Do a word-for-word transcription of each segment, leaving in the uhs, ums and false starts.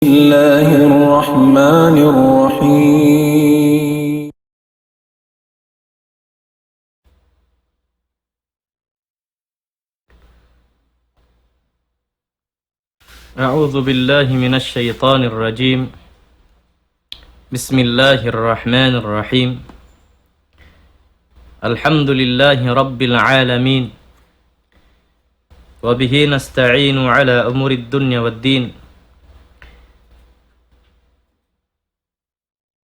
الله الرحمن الرحيم. أعوذ بالله من الشيطان الرجيم. بسم الله الرحمن الرحيم. الحمد لله رب العالمين. وبه نستعين على أمور الدنيا والدين.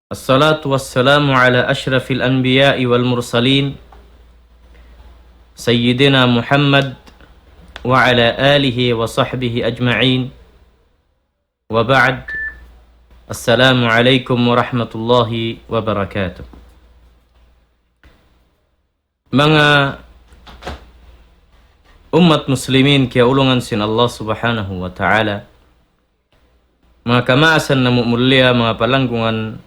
الصلاة والسلام على أشرف الأنبياء والمرسلين سيدنا محمد وعلى آله وصحبه أجمعين. وبعد. السلام عليكم ورحمة الله وبركاته. Manga ummat muslimin kiyaulungan sin Allah Subhanahu wa Ta'ala, manga kamaasan namu' mulia, manga palanggungan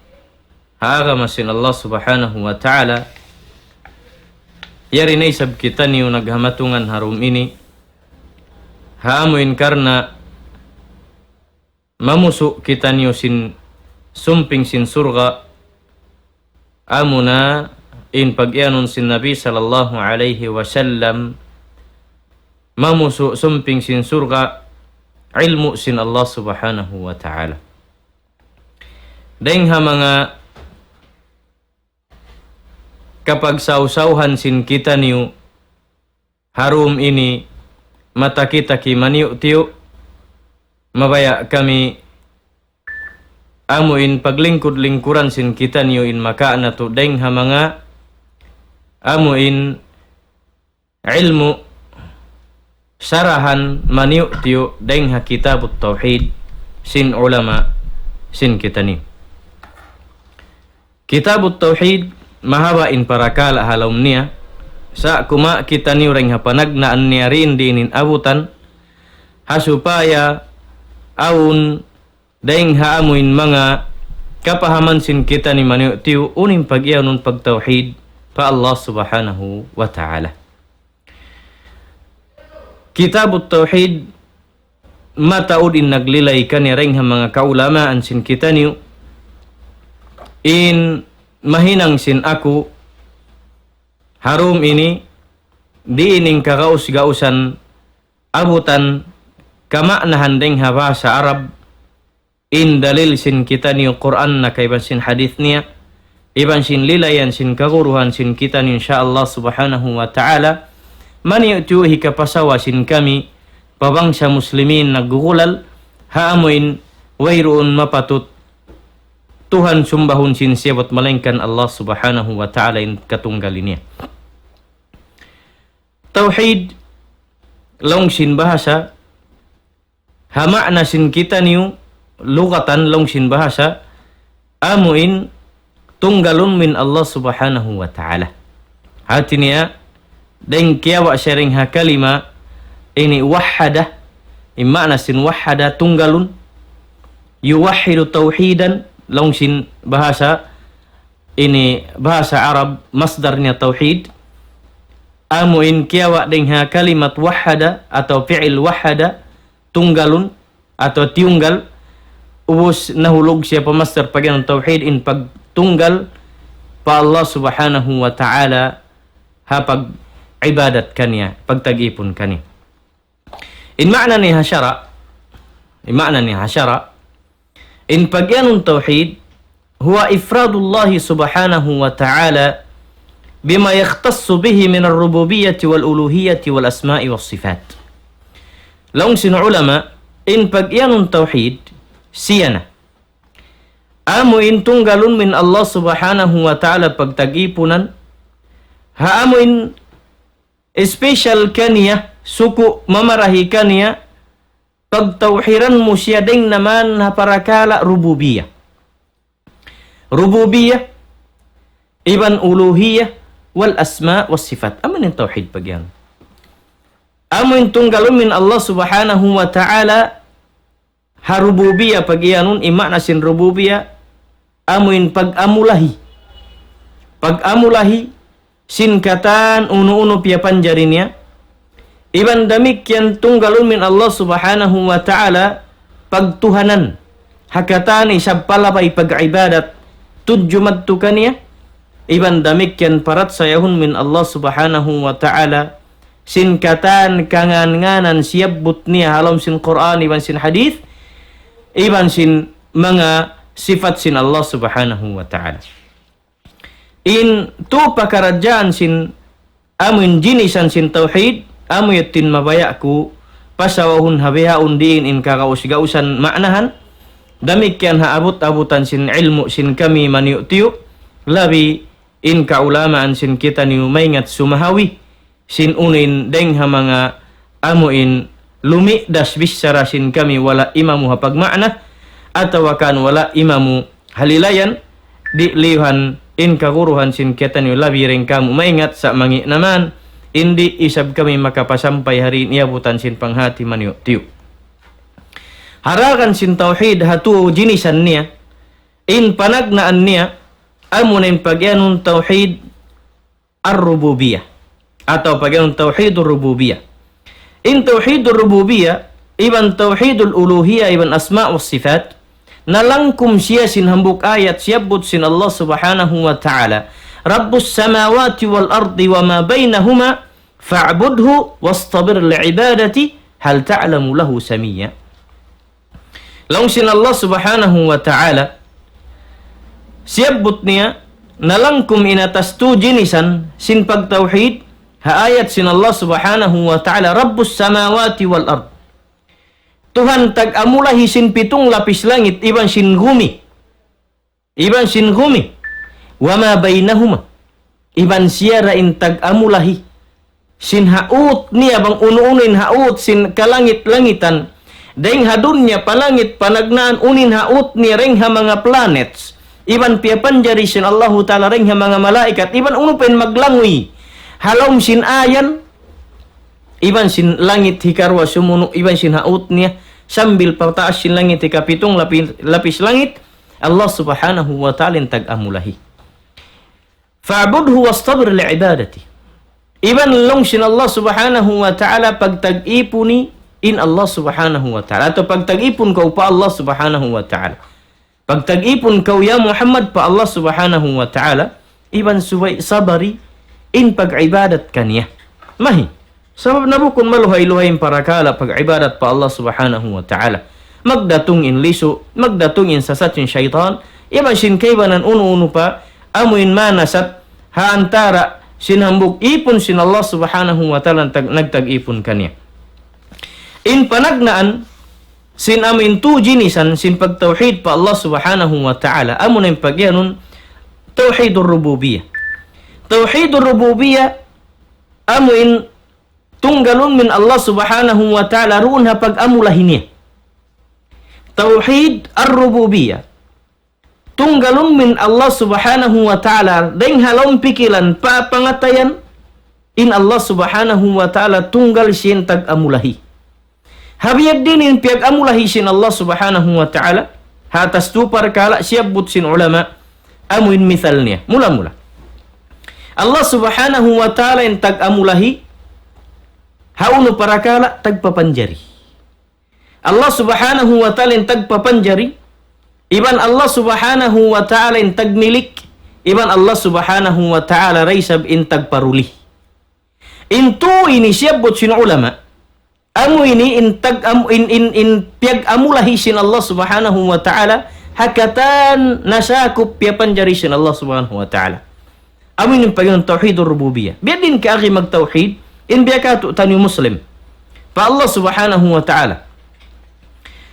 ha agama sin Allah Subhanahu wa Ta'ala, yari na isab kitaniyu naghamatungan ha dum ini, ha amu in karna' mamusu' kitaniyu sin sumping sin surga', amuna in pag-iyanun sin Nabi sallallahu alayhi wasallam, mamusu' sumping sin surga', ilmu' sin Allah Subhanahu wa Ta'ala. Dayng ha manga kapagsawsawhan sin kitaniyu, ha dum ini, mataki-taki maniyu'-tiyu', mabaya' kami amu in paglingkud-lingkuran sin kitaniyu in makawa' natu' dayng ha manga amu in ilmu' sarahan maniyu'-tiyu' dayng ha Kitabut Tawhid sin ulama sin kitaniyu. Kitabut Tawhid, mahaba' in parakala' ha lawm niya. Sa' kuma' kitaniyu dayng ha panagnaan niya diin-diin in abutan, ha supaya awn dayng ha amu in manga kapahaman sin kitaniyu maniyu'-tiyu', unu in pag-iyanun pagtawhid pa Allah Subhanahu wa Ta'ala. Kitabut Tawhid, mataud in naglilay kaniya dayng ha manga kaulamaan sin kitaniyu, in mahinang sin aku ha dum ini, diin in kagaus-gausan abutan kama'nahan dayng ha bahasa Arab, in dalil sin kitaniyu Qur'an na kaiban sin hadith niya, iban sin lilayan sin kaguruhan sin kitaniyu, insya Allah Subhanahu wa Ta'ala, maniyu'-tiyu' hikapasawa sin kami pa bangsa muslimin naggugulal, ha amu in wayruun mapatut Tuhan sumbahun sin siyabat malaingkan Allah Subhanahu wa Ta'ala in katunggal niya. Tawhid, laung sin bahasa, ha ma'na sin kitaniyu, lugatan laung sin bahasa, amu in tunggalun mu in Allah Subhanahu wa Ta'ala. Hati niya, dayng kiyawa' siya dayng ha kalima ini wahhada, in ma'na sin wahhada tunggalun, yuwahhidu tawhidan, laung sin bahasa ini bahasa Arab, masdar niya tawhid, amu in kiyawa' dayng ha kalimat wahhada atawa fi'il wahhada, tunggalun atawa tiyunggal, ubus nahulug siya pa masdar pag'iyanun tawhid in pagtunggal pa Allah Subhanahu wa Ta'ala ha pag-ibadat kaniya, pagtag-ipun kaniya. In ma'na niya ha sara', in ma'na niya ha sara', in pag'iyanun tawhid, هو إفراد الله سبحانه وتعالى بما يختص به من الربوبية والألوهية والأسماء والصفات. Laung sin ulama, in pag'iyanun tawhid, siya na. Amu in tunggalun mu in Allah Subhanahu wa Ta'ala pagtag-ipunan, ha amu in special kaniya, suku' mamarahi kaniya, pagtawhidan mu siya dayng naman ha parakala' rububiyah. Rububiyah, iban uluhiyah, wal asma' was sifat. Amu in tawhid pag'iyan. Amu in tunggalun mu in Allah Subhanahu wa Ta'ala ha rububiyah pag'iyanun, in ma'na sin rububiyah, amu in pag-amulahi. Pag-amulahi sin katan unu-unu piyapanjari niya. Iban damikkiyan tunggalun mu in Allah Subhanahu wa Ta'ala pagtuhanan. ha katan isab palabay pag-ibadat tudju madtu kaniya, iban damikkiyan parachayahun mu in Allah Subhanahu wa Ta'ala sin katan kangan-nganan siyabbut niya ha lawm sin Qur'an iban sin hadith, iban sin manga sifat sin Allah Subhanahu wa Ta'ala. In tū pakaradjaan sin amu in jinisan sin tawhid, amu yadtu in mabaya' ku pasawahun ha bihaun diin in kagaus-gausan ma'nahan, damikkiyan ha abut-abutan sin ilmu' sin kami maniyu'-tiyu', labi in kaulamaan sin kitaniyu maingat sumahawi, sin unu in dayng ha manga amu in lumidas bichara sin kami wala' imamu ha pagma'na, atawa kan wala' imamu halilayan, di' liyuhan in kaguruhan sin kitaniyu labi dayng kamu maingat sa' mangi' naman, in di' isab kami makapasampay ha di' niyabutan sin panghati maniyu'-tiyu'. Haragan sin tawhid ha tū jinisan niya, in panagnaan niya, amu na in pagiyanun tawhid ar-rububiyyah, atawa pagiyanun tawhidur rububiyyah. In tawhidur rububiyyah, iban tawhidul uluhiyyah, iban asma' was sifat, nalangkum siya sin hambuuk ayat siyabbut sin Allah Subhanahu wa Ta'ala, رب السماوات والأرض وما بينهما فاعبده واصطبر لعبادته هل تعلم له سميا. Laung sin Allah Subhanahu wa Ta'ala, siyabbut niya, nalangkum in atas tū jinisan sin pagtawhid, ha ayat sin Allah Subhanahu wa Ta'ala, رب السماوات والأرض. Tuhan tag-amulahi sin pitung lapis langit iban sin gumi. Iban sin gumi. وما بينهما. Iban siya ra in tag-amulahi sin ha ut niya bang unu-unu in ha ut sin kalangit-langitan. Dayng ha dunya pa langit panagnaan unu in ha ut niya dayng ha manga planets. Iban piyapanjari sin Allahu Ta'ala dayng ha manga malaikat. Iban unu pa in maglanguy ha lawm sin ayan. Iban sin langit hikaruwa sumunu', iban sin ha ut niya, sambil pataas sin langit hikapitung lapi-, lapis langit, Allah Subhanahu wa Ta'ala in tag-amulahi. فاعبده واصطبر لعبادته. Iban laung sin Allah Subhanahu wa Ta'ala pagtag-ipuni in Allah Subhanahu wa Ta'ala. Atawa pagtag-ipun kaw pa Allah Subhanahu wa Ta'ala. Pagtag-ipun kaw ya Muhammad pa Allah Subhanahu wa Ta'ala, iban subay sabari in pag-ibadat kaniya. Mahi. Sabab na bukun maluhay-luhay in parakala' pag-ibadat pa Allah Subhanahu wa Ta'ala. Magdatung in lisu', magdatung in sasat sin saytan, iban sin kaibanan unu-unu pa, amu in manasat ha antara' sin hambuuk ipun sin Allah Subhanahu wa Ta'ala nagtag-, nagtag-ipun kaniya. In panagnaan, sin amu in tū jinisan, sin pagtawhid pa Allah Subhanahu wa Ta'ala, amu na in pagiyanun tawhidur rububiyyah. Tawhidur rububiyyah, amu in tunggalun mu in Allah Subhanahu wa Ta'ala duun ha pag-amulahi niya. Tawhid ar-rububiyyah. Tunggalun mu in Allah Subhanahu wa Ta'ala, dayng ha lawm pikilan pa pangatayan, in Allah Subhanahu wa Ta'ala tunggal siya in tag-amulahi. Ha biya' diin in piyag-amulahi sin Allah Subhanahu wa Ta'ala, ha atas tū parakala' siyabbut sin ulama, amu in misal niya. Mula-mula. Allah Subhanahu wa Ta'ala in tag-amulahi, ha unu parakala' tagpapanjari. Allah Subhanahu wa Ta'ala in tagpapanjari, iban Allah Subhanahu wa Ta'ala in tagmilik, iban Allah Subhanahu wa Ta'ala da isab in tagparuli. In tū ini siyabbut sin ulama, amu ini in tag-, am-, in, in, in piyag-amulahi sin Allah Subhanahu wa Ta'ala, ha katan nasakup piyapanjari sin Allah Subhanahu wa Ta'ala. Amu ini in pagiyanun tawhidur rububiyyah. Biya' diin kaagi magtawhid, in biya' katu'taniyu Muslim. Pa Allah Subhanahu wa Ta'ala.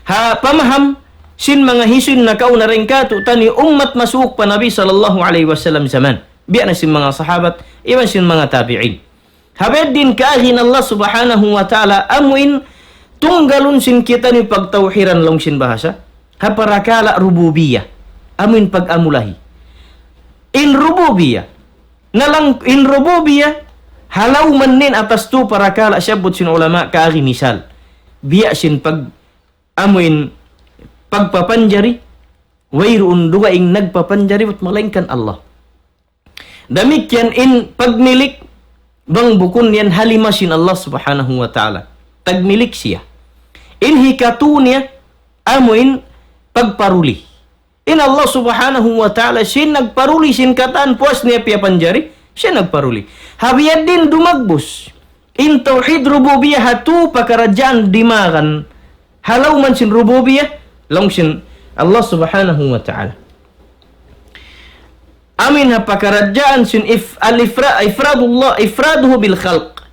Ha pamaham sin manga hisiyu-siyu nakauna dayng katu'taniyu ummat masuuk pa Nabi sallallahu alayhi wasallam jaman. Biya' na sin manga sahabat, iban sin manga tabi'in. Ha biya' diin kaagi in Allah Subhanahu wa Ta'ala, amu in tunggalun sin kitaniyu pagtawhidan laung sin bahasa. Ha parakala' rububiyyah. Amu in pag-amulahi. In rububiyyah. Nalang in rububiyyah, ha lawm niya in atas tū parakala' siyabbut sin ulama kaagi misal. Biya' sin pag-, amu in pagpapanjari, wayruun dugaing nagpapanjari bat malaingkan Allah. Damikkiyan in pagmilik, bang bukun yan ha lima sin Allah Subhanahu wa Ta'ala. Tagmilik siya. In hikatū niya, amu in pagparuli. In Allah Subhanahu wa Ta'ala, siya in nagparuli sin katan, puas niya piyapanjari, siya in nagparuli. Ha biya' diin dumagbus in tawhid rububiyah ha tū pakaradjaan dimagan ha lawm sin rububiyah, laung sin Allah Subhanahu wa Ta'ala. Amu in ha pakaradjaan sin if-, al-ifra-, ifradullah, ifraduhu bil khalq.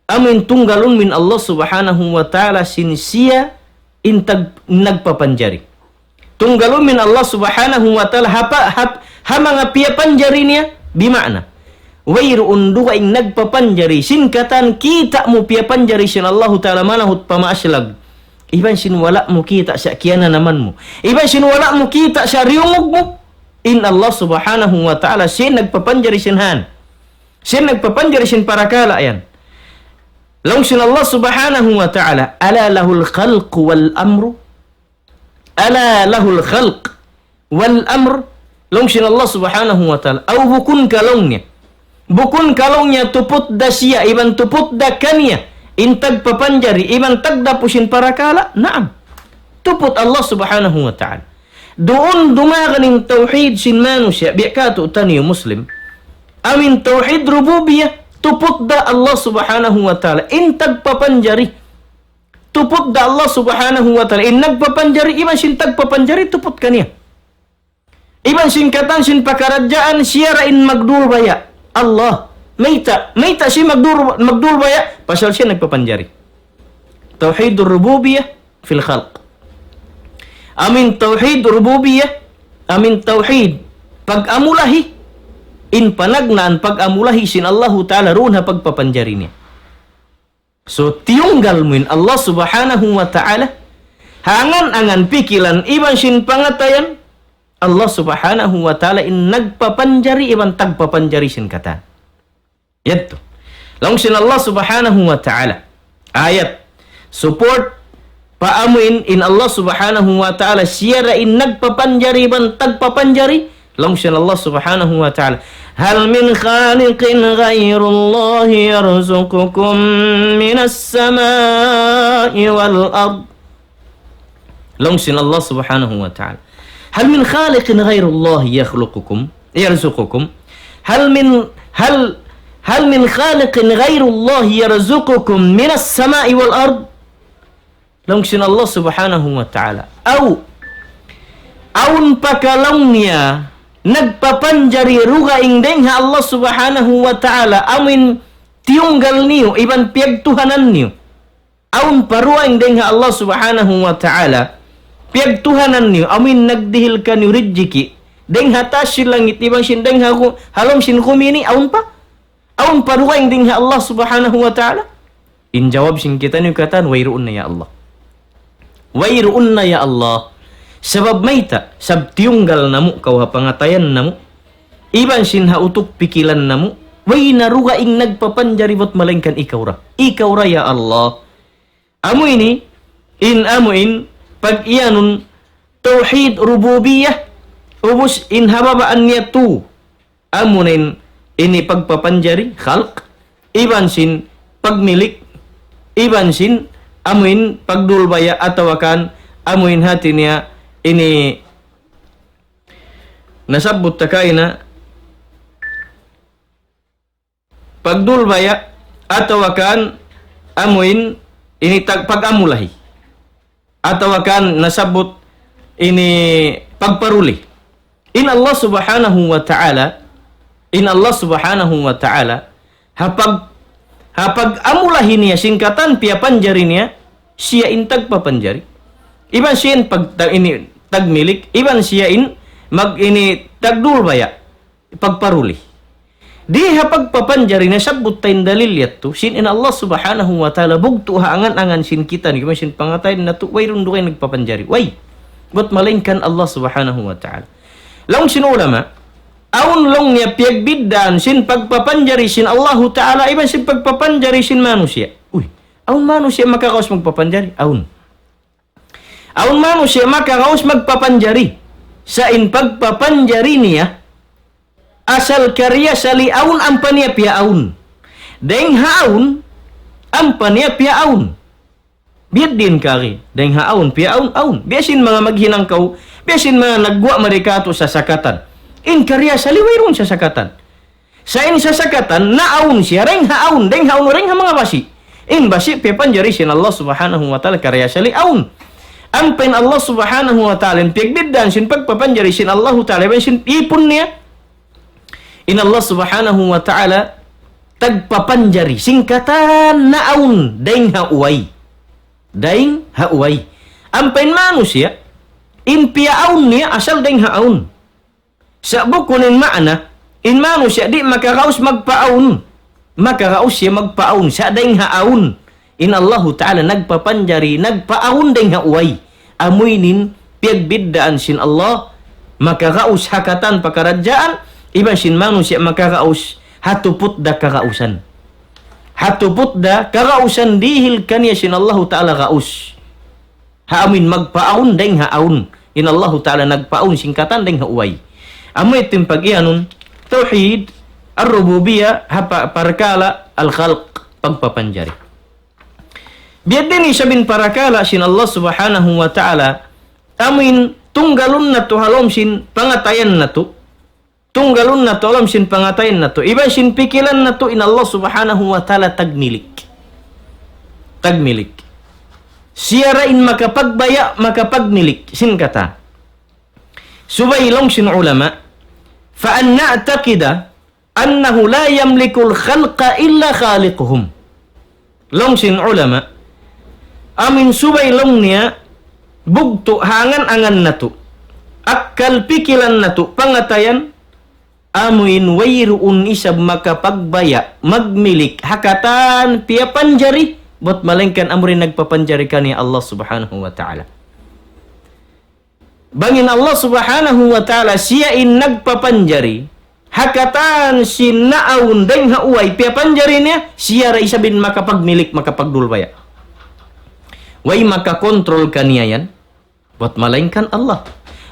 Amu in tunggalun mu in Allah Subhanahu wa Ta'ala sin siya in tag-, nagpapanjari. Tunggalun mu in Allah Subhanahu wa Ta'ala ha pa-, ha, ha manga piyapanjari niya, bima'na wayruun dugaing nagpapanjari sin katan kita' mu piyapanjari sin Allahu Ta'ala manahut pa maaslag. Iban sin wala' mu kita' sa kiyananaman mu. Iban sin wala' mu kita' sa riyungug mu. In Allah Subhanahu wa Ta'ala siya in nagpapanjari sin han. Siya in nagpapanjari sin parakala' yan. Laung sin Allah Subhanahu wa Ta'ala, ألا له الخلق والأمر؟ ألا له الخلق والأمر؟ Laung sin Allah Subhanahu wa Ta'ala, aw bukun ka laung niya, bukun ka laung niya tuput da siya, iban tuput da kaniya in tagpapanjari, iban tagdapu sin parakala'? Naam. Tuput Allah Subhanahu wa Ta'ala. Duun dumagan in tawhid sin manusiya', biya' katu' taniyu Muslim. Amu in tawhid rububiyah, tuput da Allah Subhanahu wa Ta'ala in tagpapanjari. Tuput da Allah Subhanahu wa Ta'ala in nagpapanjari, iban sin tagpapanjari, tuput kaniya. Iban sin katan sin pakaradjaan, siya ra in magdulbaya'. Allah. Mayta', mayta' siya magdul-, magdulbaya', pasal siya nagpapanjari. Tawhidur rububiyah fil khalq. Amu in tawhid rububiyah, amu in tawhid pag-amulahi, in panagnaan pag-amulahi sin Allahu Ta'ala duun ha pagpapanjari niya. So, tiyunggal mu in Allah Subhanahu wa Ta'ala, ha angan-angan, pikilan, iban sin pangatayan, Allah Subhanahu wa Ta'ala in nagpapanjari iban tagpapanjari sin katan. Yadtu. Laung sin Allah Subhanahu wa Ta'ala. Ayat. Support pa amuin in Allah Subhanahu wa Ta'ala siya ra in nagpapanjari iban tagpapanjari. Laung sin Allah Subhanahu wa Ta'ala, هل من خالق غير الله يرزقكم من السماء والأرض؟ Laung sin Allah Subhanahu wa Ta'ala, هل من خالق غير الله يخلقكم، يرزقكم؟ هل من، هل، هل من خالق غير الله يرزقكم من السماء والأرض؟ Laung sin Allah Subhanahu wa Ta'ala, aw, awn pa ka laung niya nagpapanjari dugaing dayn ha Allah Subhanahu wa Ta'ala, amuin tiyunggal niyu iban piyagtuhanan niyu? Awn pa dugaing dayn ha Allah Subhanahu wa Ta'ala piyagtuhanan niyu, amuin nagdihil kaniyu rijiki' dayn ha taas sin langit iban sin dayn ha gu-, ha lawm sin gumi ini? Awn pa? Awn pa dugaing dayn ha Allah Subhanahu wa Ta'ala? In jawab sin kitaniyu katan, wayruun na, ya Allah. Wayruun na, ya Allah. Sabab mayta', sabab tiyunggal namu' kaw ha pangatayan namu', iban sin ha utuk pikilan namu', way na dugaing nagpapanjari bat malaingkan ikaw ra. Ikaw ra, ya Allah. Amu ini, in amuin pag-iyanun tawhid rububiyah, ubus in ha babaan niya tu, amuin ini pagpapanjari, khalq, iban sin pagmilik, iban sin amuin pagdulbaya' atawa kan amuin hati niya ini nasabbut ta kaina pagdulbaya' atawa kan amuin ini tag-, pag-amulahi. Atawa kan nasabbut ini pagparuli. In Allah Subhanahu wa Ta'ala, in Allah Subhanahu wa Ta'ala, ha pag-, ha pag-amulahi niya sin katan piyapanjari niya, siya in tagpapanjari. Iban siya in pag-, ta-, ini tagmilik, iban siya in mag-, ini tagdulbaya', pagparuli. Di ha pagpapanjari nasabbut ta in dalil yadtu, sin in Allah Subhanahu wa Ta'ala bugtu' ha angan-angan sin kitaniyu, iban sin pangatayan natu', wayruun dugaing nagpapanjari. Way. Bat malaingkan Allah Subhanahu wa Ta'ala. Laung sin ulama, awn laung niya piyagbiddaan sin pagpapanjari sin Allahu Ta'ala, iban sin pagpapanjari sin manusiya'. Uy, awn manusiya' makagaus magpapanjari? Awn. Awn manusiya' makagaus magpapanjari. Sa' in pagpapanjari niya, asal kariya sali awn ampa niya piyaawn. Dayng ha awn, ampa niya piyaawn. Biya' diin kari, dayng ha awn, piyaawn-awn. Biya' sin manga maghinang kaw, biya' sin manga nagguwa' mari katu' sasakatan. In kariyasali wayruun sasakatan. Sa' in sasakatan, naawn siya, dayng ha awn, dayng ha awn, dayng ha manga basi'. In basi' piyapanjari sin Allah Subhanahu wa Ta'ala kariyasali awn. Ampa in Allah Subhanahu wa Ta'ala, in piyagbiddaan sin pagpapanjari sin Allahu Ta'ala, iban sin ipun niya. In Allah Subhanahu wa Ta'ala, tagpapanjari, sin katan naawn, dayng ha way. Dayng ha way. Ampa in manusiya', in piyaawn niya asal dayng ha awn. Sa' bukun in maana, in manusiya' di' makaraus magpaawn. Makaraus siya magpaawn, sa' dayng ha awn. In Allahu Ta'ala nagpapanjari, nagpaawn dayng ha way. Amu ini in piyagbiddaan sin Allah, makaraus ha katan pakaradjaan, iban sin manusiya' makaraus ha tuput da karausan. Ha tuput da karausan dihil kaniya sin Allahu Ta'ala raus. Ha amuin magpaawn dayng ha awn. In Allahu Ta'ala nagpaawn sin katan dayng ha way. Amu yadtu in pag-iyanun, tawhid ar-rububiyah, ha pa-, parkala' al-khalq, pagpapanjari. Biya' diin isab in parakala' sin Allah Subhanahu wa Ta'ala, amuin tunggalun natu' ha lawm sin pangatayan natu', tunggalun natu' ha lawm sin pangatayan natu', iban sin pikilan natu', in Allah Subhanahu wa Ta'ala tagmilik. Tagmilik. Siya ra in makapagbaya', makapagmilik, sin katan. Subay laung sin ulama, فأن نعتقد أنه لا يملك الخلق إلا خالقهم. Laung sin ulama, amuin subay laung niya, bugtu' ha angan-angan natu'. Akkal pikilan natu', pangatayan, amuin wayruun isab makapagbaya', magmilik, ha katan piyapanjari, bat malaingkan amu in nagpapanjari kaniya Allah Subhanahu wa Ta'ala. Bang in Allah Subhanahu wa Ta'ala, siya in nagpapanjari, ha katan sin naawn dayng ha way, piyapanjari niya, siya ra isab in makapagmilik, makapagdulbaya'. Way makakontrol kaniya yan, bat malaingkan Allah.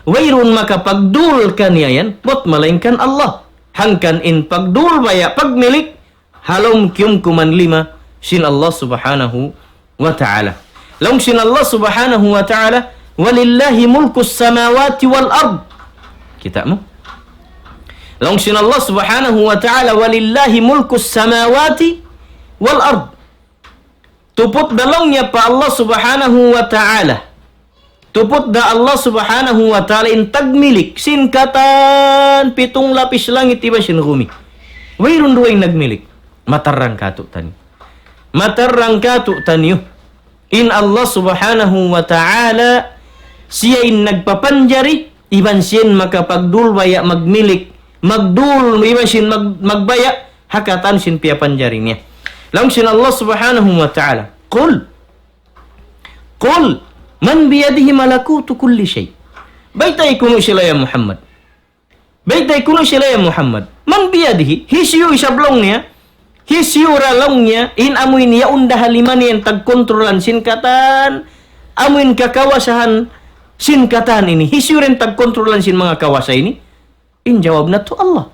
Wayruun makapagdul kaniya yan, bat malaingkan Allah. Hangkan in pagdulbaya', pagmilik, ha lawm kiyumkuman lima sin Allah Subhanahu wa Ta'ala. Laung sin Allah Subhanahu wa Ta'ala, ولله ملك السماوات والأرض. Kita' mu? Laung sin Allah Subhanahu wa Ta'ala, ولله ملك السماوات والأرض. Tuput da laung niya pa Allah Subhanahu wa Ta'ala. Tuput da Allah Subhanahu wa Ta'ala in tagmilik sin katan pitung lapis langit iban sin gumi. Wayruun duwa in nagmilik. Matarrang kātu'niyu. Matarrang kātu'niyu. In Allah Subhanahu wa Ta'ala, siya in nagpapanjari, iban siya in makapagdulbaya', magmilik, magdul, iban siya in mag-, magbaya', ha katan sin piyapanjari niya. Laung sin Allah Subhanahu wa Ta'ala, قل قل من بيده ملكوت كل شيء. Baytai kunu' sila ya Muhammad. Baytai kunu' sila ya Muhammad. من بيده, hisiyu isab laung niya, hisiyu ra laung niya, in amuin yaun da ha lima niya in tagkontrolan sin katan, amuin kakawasahan sin katan ini. Hisiyu ra in tagkontrolan sin manga kawasa ini. In jawab natu' Allah.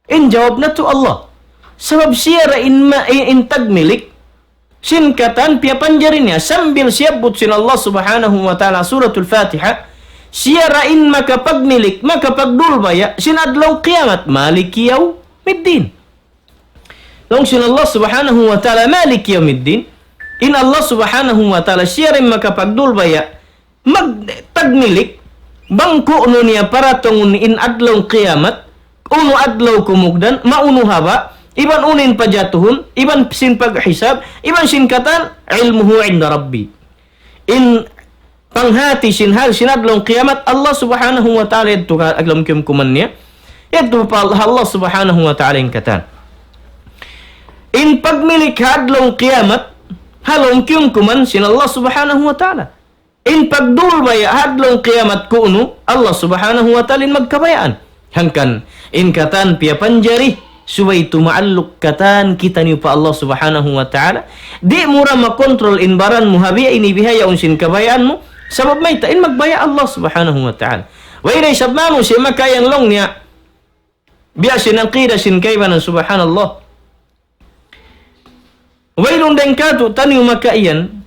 In jawab natu' Allah. Sabab siya ra in ma-, in, in tagmilik sin katan piyapanjari niya, sambil siyabbut sin Allah Subhanahu wa Ta'ala Suratul Fatiha, siya ra in makapagmilik, makapagdulbaya' sin adlaw kiyamat, مالك يوم الدين. Laung sin Allah Subhanahu wa Ta'ala, مالك يوم الدين. In Allah Subhanahu wa Ta'ala, siya ra in makapagdulbaya', mag-, tagmilik, bang ku'nu niya paratungun in adlaw kiyamat, unu adlaw kumugdan, maunu haba', iban unu in pajatuhun, iban sin paghisab, iban sin katan, علمه عند ربي. In panghati sin hal sin adlaw kiyamat, Allah Subhanahu wa Ta'ala yadtu ha lawm kiyumkuman niya, yadtu pa Allah, Allah Subhanahu wa Ta'ala in katan. In pagmilik ha adlaw kiyamat, ha lawm kiyumkuman sin Allah Subhanahu wa Ta'ala. In pagdulbaya' ha adlaw kiyamat ku'nu, Allah Subhanahu wa Ta'ala in magkabayaan. Hangkan, in katan piyapanjari, subay tumaalluk katan kitaniyu pa Allah Subhanahu wa Ta'ala. Di' mu ra makontrol in baran mu ha biya' ini bihaun sin kabayaan mu, sabab mayta' in magbaya' Allah Subhanahu wa Ta'ala. Way da isab manusiya' makaiyan laung niya, biya' sin aqida sin kaibanan, subhanallah. Wayruun dayn kātu'niyu makaiyan,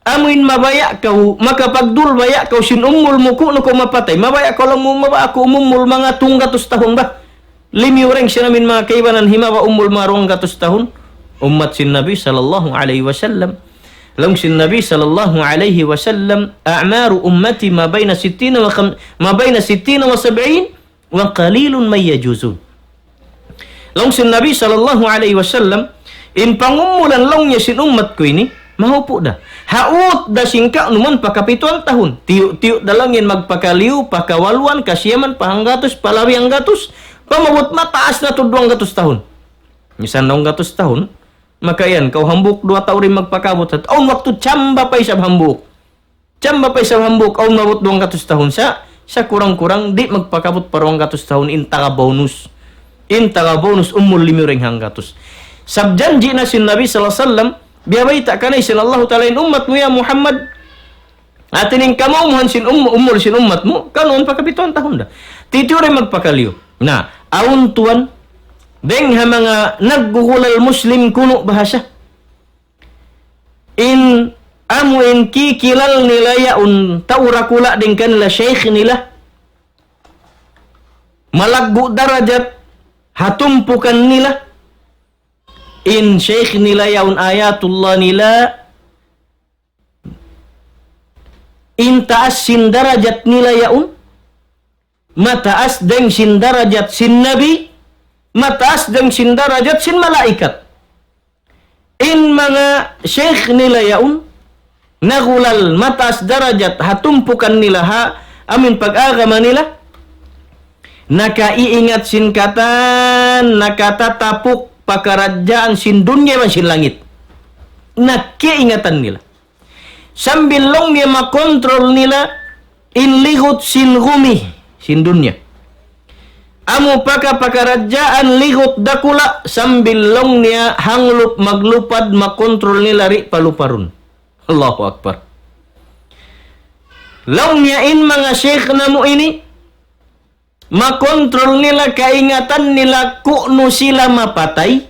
amuin mabaya' kaw, makapagdulbaya' kaw sin umul mu kunu' kaw mapatay. Mabaya' kaw laung mu, mabaya' aku umul manga tunggatus tahun ba. Limiyu dayn sin amin manga kaibanan himaba umul manga duwanggatus tahun. Ummat sin Nabi sallallahu alayhi wasallam. Laung sin Nabi sallallahu alayhi wasallam, أعمار أمتي ما بين ستين وخم-، ما بين ستين وسبعين وقليل من يجوزون. Laung sin Nabi sallallahu alayhi wasallam, in pangumulan laung niya sin ummat ku ini, mahupu' da. Haut da sin kaunuman pa kapituan tahun. Tiyu'-tiyu' da laung in magpakaliyu, pa kawaluan, kasiyaman, pa hanggatus, pa labi hanggatus, pa maabut mataas na tuud duwanggatus tahun. Misan duwanggatus tahun, maka yan, kaw hambuuk duwa tau di' magpakaabut. Awn waktu chamba pa isab hambuuk. Chamba pa isab hambuuk, awn maabut duwanggatus tahun sa, sa kurang-kurang, di' magpakaabut pa duwanggatus tahun in taga bonus. In taga bonus umul limiyu dayn hanggatus. Sab janji' na sin Nabi sallallahu alayhi wasallam, biyabayta' kaniya sin Allahu Ta'ala in ummat mu ya Muhammad. Hati niya in kamumuhan sin um-, umul sin ummat mu, kaunuman pa kapituan tahun da. Tiyu'-tiyu' da in magpakaliyu. Na, awn tuwan, dayn ha manga naggugulal Muslim kunu' bahasa. In amu in kikilal nila yaun tau dakula' dayn kanila shaykh nila. Malaggu' darajat ha tumpukan nila. In shaykh nila yaun Ayatullah nila. In taas sin darajat nila yaun. Mataas dayn sin darajat sin Nabi, mataas dayn sin darajat sin malaikat. In manga shaykh nila yaun, nagulal mataas darajat ha tumpukan nila ha amin pag-agama nila, nakaiingat sin katan, nakatatapuk pakaradjaan sin dunya iban sin langit. Nakaiingatan nila. Sambil laung niya makontrol nila in ligut sin gumi, sin dunya. Amu paka-, pakaradjaan ligut dakula' sambil laung niya hanglup maglupad makontrol nila di' paluparun. Allahu Akbar. Laung niya in manga shaykh namu' ini, makontrol nila kaingatan nila kunu' sila mapatay.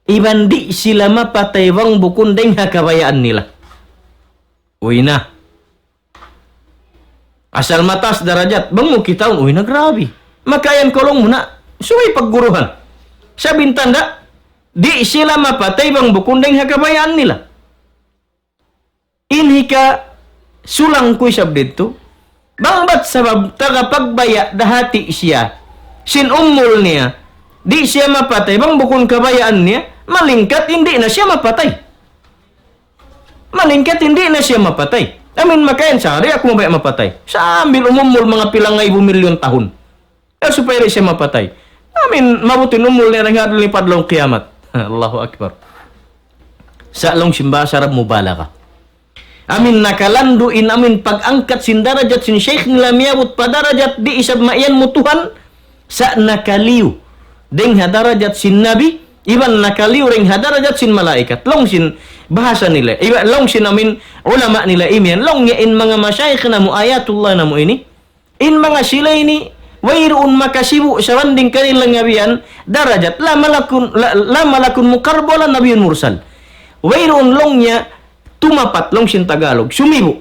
Iban di' sila mapatay bang bukun dayn ha kabayaan nila. Uy na. Asal mataas darajat, bang mu kitaun, uy na grabe. Makayan kaw laung mu na, subay pagguruhan. Sabab in tanda', di' sila mapatay bang bukun dayn ha kabayaan nila. In hikasulang ku isab didtu, bang bat sabab taga pagbaya' da hati siya sin umul niya, di' siya mapatay bang bukun kabayaan niya, malingkat in di' na siya mapatay. Malingkat in di' na siya mapatay. Amin makayan sa, di' aku mabaya' mapatay. Sambil umumul manga pila ngaibu milyun tahun. Eh, supaya di' siya mapatay. Amin, maabut in umul niya dayn ha adlaw ini pa adlaw kiyamat. Allahu Akbar. Sa' laung sin bahasa Arab mubalaga. Amin, nakalandu' in amin pag-angkat sin darajat sin shaykh nila miyabut pa darajat di' isab mayan mu Tuhan. Sa' nakaliyu dayn ha darajat sin Nabi, iban nakaliyu dayn ha darajat sin malaikat. Laung sin bahasa nila. Iban laung sin amin ulama nila imiyan. Laung niya in manga mashayikh namu', ayatullah namu' ini. In manga sila ini, wayruun makasibu' sabanding kanila nga biyan darajat, la malakun, la, la malakun mukarrab wala nabiyyun mursal. Wayruun laung niya tumapat laung sin Tagalog, sumibu'.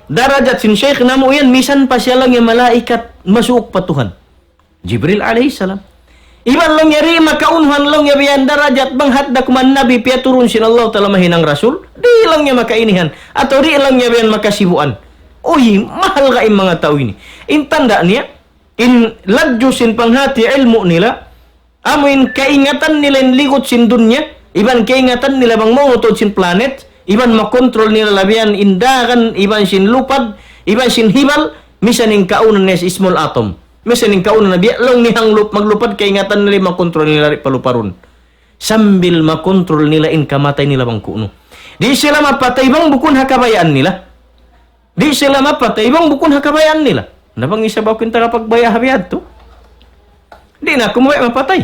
Darajat sin shaykh namu' yan, misan pa siya laung niya malaikat, masuuk pa Tuhan. Jibril alayhi salam. Iban laung niya di' makaunuhan laung niya biyan darajat bang hat da kuman nabi piyaturun sin Allah Ta'ala mahinang rasul. Di' laung niya makainihan. Atawa di' laung niya biyan makasibuan. Uy, mahal ka in manga tau ini. In tanda' niya, in ladju sin panghati ilmu' nila, amu in kaingatan nila in ligut sin dunya, iban kaingatan nila bang maunutud sin planet, iban makontrol nila labihan in dagan, iban sin lupad, iban sin hibal, misan in kaunan niya sin small atom. Misan in kaunan na biya' laung niya hanglup, maglupad kaingatan nila, makontrol nila di' paluparun. Sambil makontrol nila in kamatay nila bang kunu'. Di' sila mapatay bang bukun ha kabayaan nila. Di' sila mapatay bang bukun ha kabayaan nila. Na bang isab aku in taga pagbaya' ha biya' yadtu. Di' na aku mabaya' mapatay.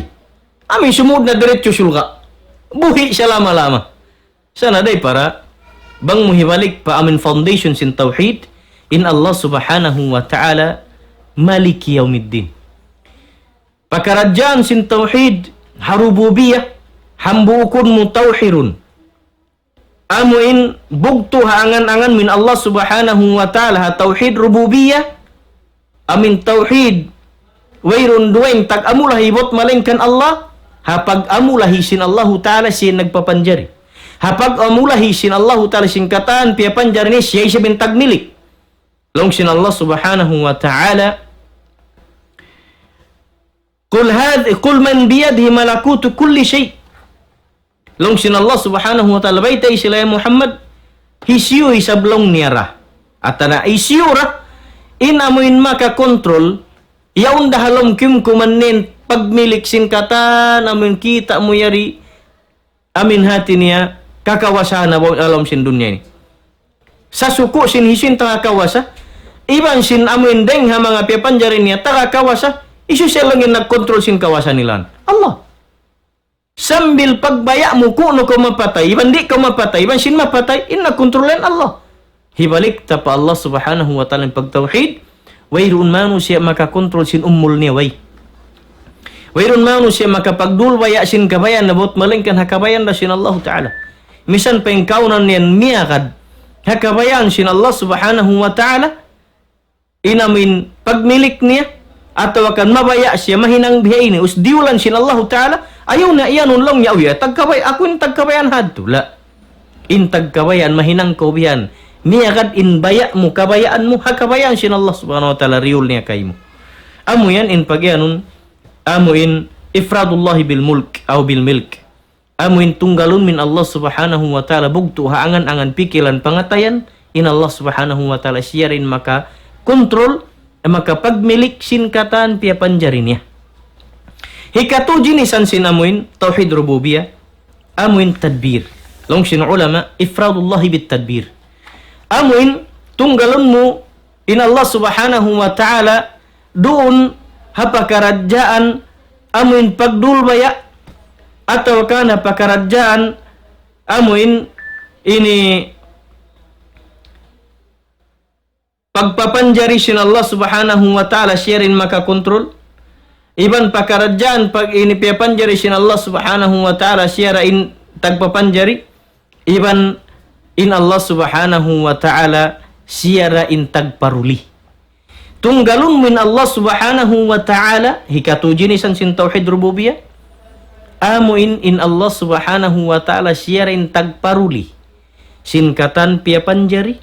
Amin sumud na diretso surga'. Buhi' salama-lama. Sa' na day para, bang mu hibalik pa amin foundation sin tawhid, in Allah Subhanahu wa Ta'ala, Maliki Yawmiddin. Pakaradjaan sin tawhid, ha rububiyah, hambuukun mutawhirun. amuin bugtu' ha angan-angan mu in Allah Subhanahu wa Ta'ala ha tawhid rububiyyah, amuin tawhid wayruun dugaing tag-amulahi bat malaingkan Allah, ha pag-amulahi sin Allahu Ta'ala siya in nagpapanjari. Ha pag-amulahi sin Allahu Ta'ala sin katan piyapanjari niya siya isab in tagmilik. Laung sin Allah Subhanahu wa Ta'ala, قل هذ-، قل من بيده ملكوت كل شيء. Laung sin Allah Subhanahu wa Ta'ala, baytai sila ya Muhammad, hisiyu isab laung niya ra. Atawa na hisiyu ra, in amuin makakontrol, yaun da ha lawm kimkuman niya in pagmilik sin katan, amuin kita' mu yari, amuin hati niya, kakawasa na ba ha lawm sin dunya ini. Sasuku' sin hisiyu in taga kawasa, iban sin amuin dayng ha manga piyapanjari niya, taga kawasa, hisiyu sa laung in nagkontrol sin kawasa nila? Allah. Sambil pagbaya' mu kunu' kaw mapatay, iban di' kaw mapatay, iban sin mapatay, in nagkontrol in Allah. Hibalik ta pa Allah Subhanahu wa Ta'ala in pagtawhid, wayruun manusiya' makakontrol sin umul niya, way. Wayruun manusiya' makapagdulbaya' sin kabayaan na bat malaingkan ha kabayaan da sin Allah Ta'ala. Misan pa in kaunan niya miyagad ha kabayaan sin Allah Subhanahu wa Ta'ala, in amuin pagmilik niya, atawa kan mabaya' siya mahinang bihaini, us diyulan sin Allahu Ta'ala, ayaw na iyanun laung niya, "Uy, tagkabay-, aku in tagkabayaan hadtu." La. In tagkabayaan mahinang kaw bihan. Miyagad in baya' mu, kabayaan mu, ha kabayaan sin Allah Subhanahu wa Ta'ala, diyul niya kaymu. Amu yan in pagiyanun, amuin ifradullahi bil mulk, aw bil milk. Amuin tunggalun mu in Allah Subhanahu wa Ta'ala bugtu' ha angan-angan pikilan pangatayan, in Allah Subhanahu wa Ta'ala siya ra in makakontrol, makapagmilik sin katan piyapanjari niya. Hikatu jinisan sin amuin tawhid rububiyyah, amuin tadbir. Laung sin ulama, ifradullahi bit tadbir. Amuin tunggalun mu in Allah Subhanahu wa Ta'ala duun ha pakaradjaan amuin pagdulbaya' atawa kan ha pakaradjaan amuin ini pagpapanjari sin Allah Subhanahu wa Ta'ala siya ra in makakontrol. Iban pakaradjaan pag ini piyapanjari sin Allah Subhanahu wa Ta'ala siya ra in tagpapanjari. Iban in Allah Subhanahu wa Ta'ala siya ra in tagparuli. Tunggalun mu in Allah Subhanahu wa Ta'ala, hikatu jinisan sin tawhid rububiyyah. Amuin in Allah Subhanahu wa Ta'ala siya ra in tagparuli sin katan piyapanjari.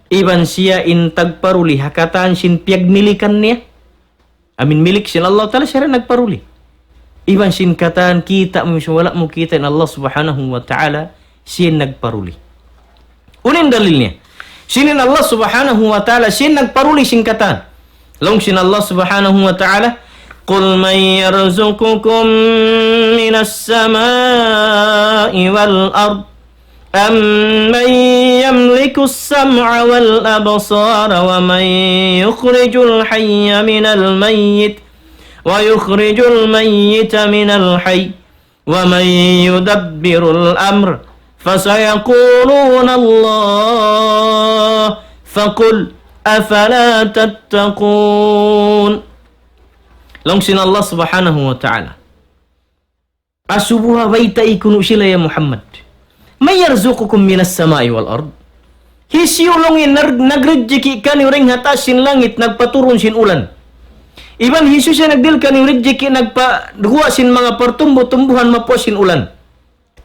Iban siya in tagparuli ha katan sin piyagmilikan niya. Amuin milik sin Allah Ta'ala, siya ra in nagparuli. Iban sin katan kita' mu, wala' mu kita' in Allah Subhanahu wa Ta'ala, siya in nagparuli. Unu in dalil niya? Sin in Allah Subhanahu wa Ta'ala, siya in nagparuli sin katan. Laung sin Allah Subhanahu wa Ta'ala, قل من يرزقكم من السماء والأرض أمن يملك السمع والأبصار ومن يخرج الحي من الميت ويخرج الميت من الحي ومن يدبر الأمر فسيقولون الله فقل أفلا تتقون. Laung sin Allah Subhanahu wa Ta'ala. Asubuha baytai kunu' sila ya Muhammad. من يرزقكم من السماء والأرض. Hisiyu laung in nag-, nagrejeki kaniyu dayn ha taas sin langit, nagpaturun sin ulan. Iban hisiyu siya nagdihil kaniyu rejeki, nagpaguwa' sin manga partumbu-tumbuhan mapuas sin ulan.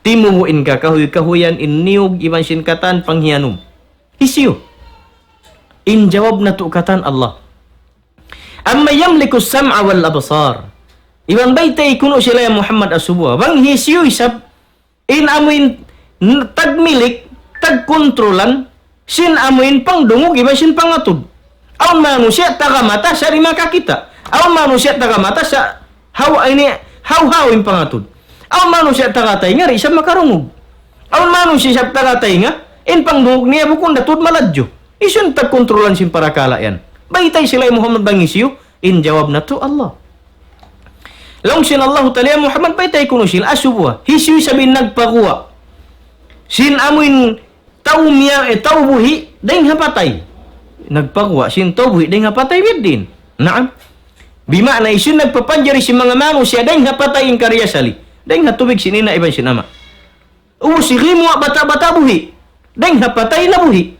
Timubu' in kakahuy-kahuyan, in niyug, iban sin katan panghiyanum. Hisiyu? In jawab natu' katan Allah. أمن يملك السمع والأبصار. Iban baytai kunu' sila ya Muhammad asubuha. Bang hisiyu isab in amuin n-, tagmilik, tagkontrolan, sin amuin pangdungug iban sin pangatud. Awn manusiya' taga mata sa' di' makakita'. Awn manusiya' taga mata sa' haw-, ini, haw-haw in pangatud. Awn manusiya' taga taynga di' sa' makarungug. Awn manusiya' isab taga taynga, in pangdungug niya bukun da tuud maladju. Hisiyu in tagkontrolan sin parakala' yan? Baytai sila ya Muhammad bang hisiyu, in jawab natu' Allah. Laung sin Allahu Ta'ala, ya Muhammad, baytai kunu' sila asubuha. Hisiyu isab in nagpaguwa' sin amuin tau miya-, eh, tau buhi' dayn ha patay. Nagpaguwa' sin tau buhi' dayn ha patay, biya' diin. Naam. Bima'na hisiyu in nagpapanjari sin manga manusiya' dayn ha patay in karna' asali. Dayn ha tubig sin ina' iban sin ama'. Ubus gimuwa' bata'-bata' buhi'. Dayng ha patay nabuhi'.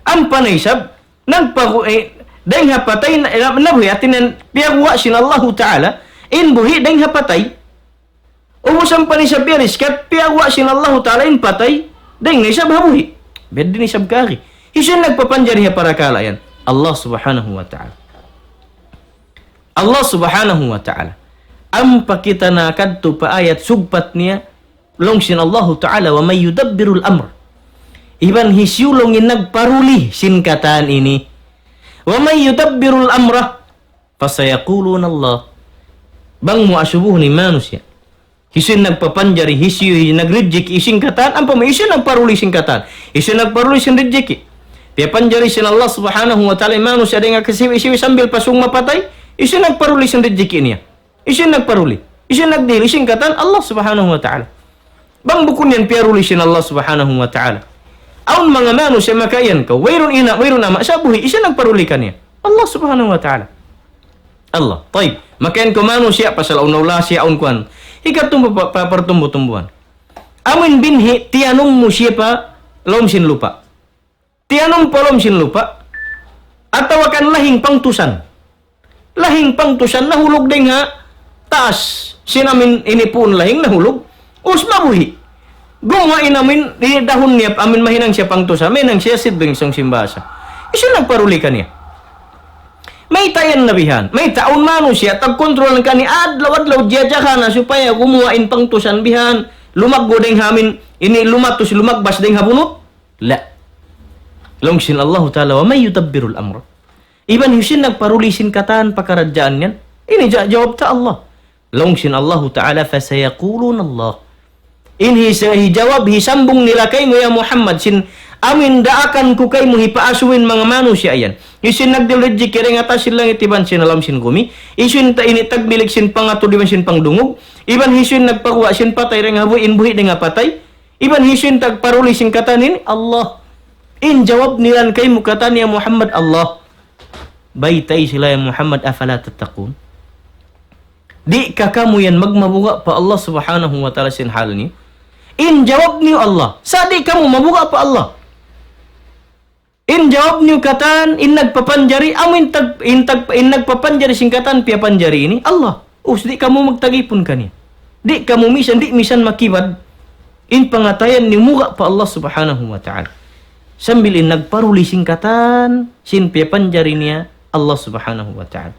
Ampa na isab, nagpagu-, eh, dayng ha patay na, na, nabuhi'. Hati niya, piyaguwa' sin Allahu Ta'ala in buhi' dayng ha patay. Ubus ampa na isab biya' iskat, piyaguwa' sin Allahu Ta'ala in patay dayng na isab ha buhi'. Biya' diin isab kari. Hisiyu in nagpapanjari ha parakala' yan? Allah Subhanahu wa Ta'ala. Allah Subhanahu wa Ta'ala. Ampa kita nakadtu pa ayat sugpat niya, laung sin Allahu Ta'ala, ومن يدبر الأمر. Iban hisiyu laung in nagparuli sin katan ini. ومن يدبر الأمر فسيقولون الله. Bang mu asubuhun in manusiya'. Hisiyu in nagpapanjari, hisiyu in nagrijiki' sin katan, ampa mu hisiyu in nagparuli sin katan. Hisiyu in nagparuli sin rijiki'. Piyapanjari sin Allah Subhanahu wa Ta'ala in manusiya' dayng ha kasiwi-siwi sambil pa sūng mapatay, hisiyu in nagparuli sin rijiki' niya. Hisiyu in nagparuli. Hisiyu in nagdihil sin katan, Allah Subhanahu wa Ta'ala. Bang bukun yan piyaruli sin Allah Subhanahu wa Ta'ala. Awn manga manusiya' makaiyan kaw, wayruun ina', wayruun ama', sa' buhi', hisiyu in nagparuli kaniya? Allah Subhanahu wa Ta'ala. Allah. Tayyib. Makaiyan kaw manusiya', pasal awn na ula siya, awn kuwan. Hikatumbu pa, pa, partumbu-tumbuhan. Amu in binhi', tiyanum mu siya pa lawm sin lupa'. Tiyanum pa lawm sin lupa'. Atawa kan lahing pangtusan. Lahing pangtusan nahulug dayng ha taas. Sin amin ini puun lahing nahulug. Ubus mabuhi'. Gumuwa' in amin, di dahun niya, amin mahinang siya pangtusan. Mahinang siya seedling sin bahasa. Hisiyu in nagparuli kaniya. Mayta' yan na bihan. Mayta' awn manusiya', tagkontrol kaniya adlaw-adlaw, jiyajaga na supaya gumuwa' in pangtusan bihan. Lumaggu' dayng ha amin, ini lumatus, lumagbas dayng ha bunut. La. Laung sin Allahu Ta'ala, ومن يدبر الأمر. Iban hisiyu in nagparuli sin katan pakaradjaan yan. Ini ja-, jawab ta Allah. Laung sin Allahu Ta'ala, فسيقولون الله. In hisa-, hijawab, hisambung nila kaymu ya Muhammad, sin amin daakan ku kaymu hipaasubu in manga manusiya' yan. Hisiyu in nagdihil rijiki' dayng ha taas sin langit iban sin ha lawm sin gumi. Hisiyu in ta-, ini tagmilik sin pangatud iban sin pangdungug. Iban hisiyu in nagpaguwa' sin patay dayng ha buhi', in buhi' dayng ha patay. Iban hisiyu in tagparuli sin katan ini? Allah. In jawab nila kaymu katan ya Muhammad, Allah. Baytai sila ya Muhammad, أفلا تتقون. Di' ka kamu yan magmabuga' pa Allah Subhanahu wa Ta'ala sin hal niyu? In jawab niyu Allah. Sa' di' kamu mabuga' pa Allah. In jawab niyu katan, in nagpapanjari, amu in tag-, in tag-, in nagpapanjari sin katan piyapanjari ini, Allah. Us, di' kamu magtagipun kaniya. Di' kamu misan, di' misan makibad. In pangatayan niyu muga' pa Allah Subhanahu wa Ta'ala. Sambil in nagparuli sin katan, sin piyapanjari niya Allah Subhanahu wa Ta'ala.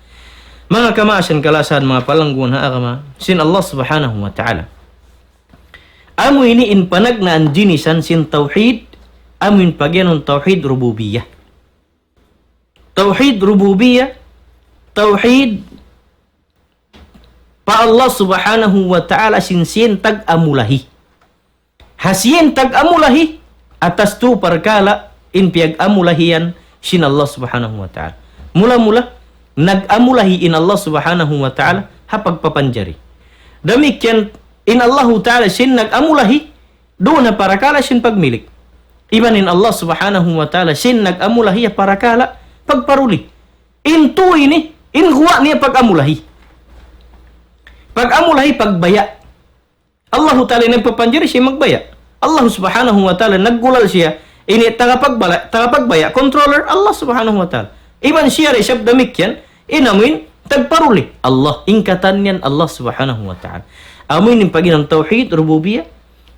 Manga kamaasan kalasahan, manga palangguan ha agama, sin Allah Subhanahu wa Ta'ala. Amu ini in panagnaan jinisan sin tawhid, amu in pagiyanun tawhid rububiyyah. Tawhid rububiyyah, tawhid pa Allah Subhanahu wa Ta'ala sin siya in tag-amulahi. Ha siya in tag-amulahi, atas tu parkala' in piyag-amulahiyan sin Allah Subhanahu wa Ta'ala. Mula-mula, nag-amulahi in Allah Subhanahu wa Ta'ala ha pagpapanjari. Damikkiyan in Allahu Ta'ala sin nag-amulahi, duun ha parakala' sin pagmilik. Iban in Allah Subhanahu wa Ta'ala sin nag-amulahi ha parakala' pagparuli. In tu ini, in guwa' niya pag-amulahi. Pag-amulahi, pagbaya'. Allahu Ta'ala in nagpapanjari, siya magbaya'. Allah Subhanahu wa Ta'ala naggulal siya. Ini tagapagbala-, tagapagbaya', controller, Allah Subhanahu wa Ta'ala. Iban siya da isab damikkiyan, in amuin tagparuli, Allah. In katan yan Allah Subhanahu wa Ta'ala. Amuin in pagiyanun tawhid rububiyyah,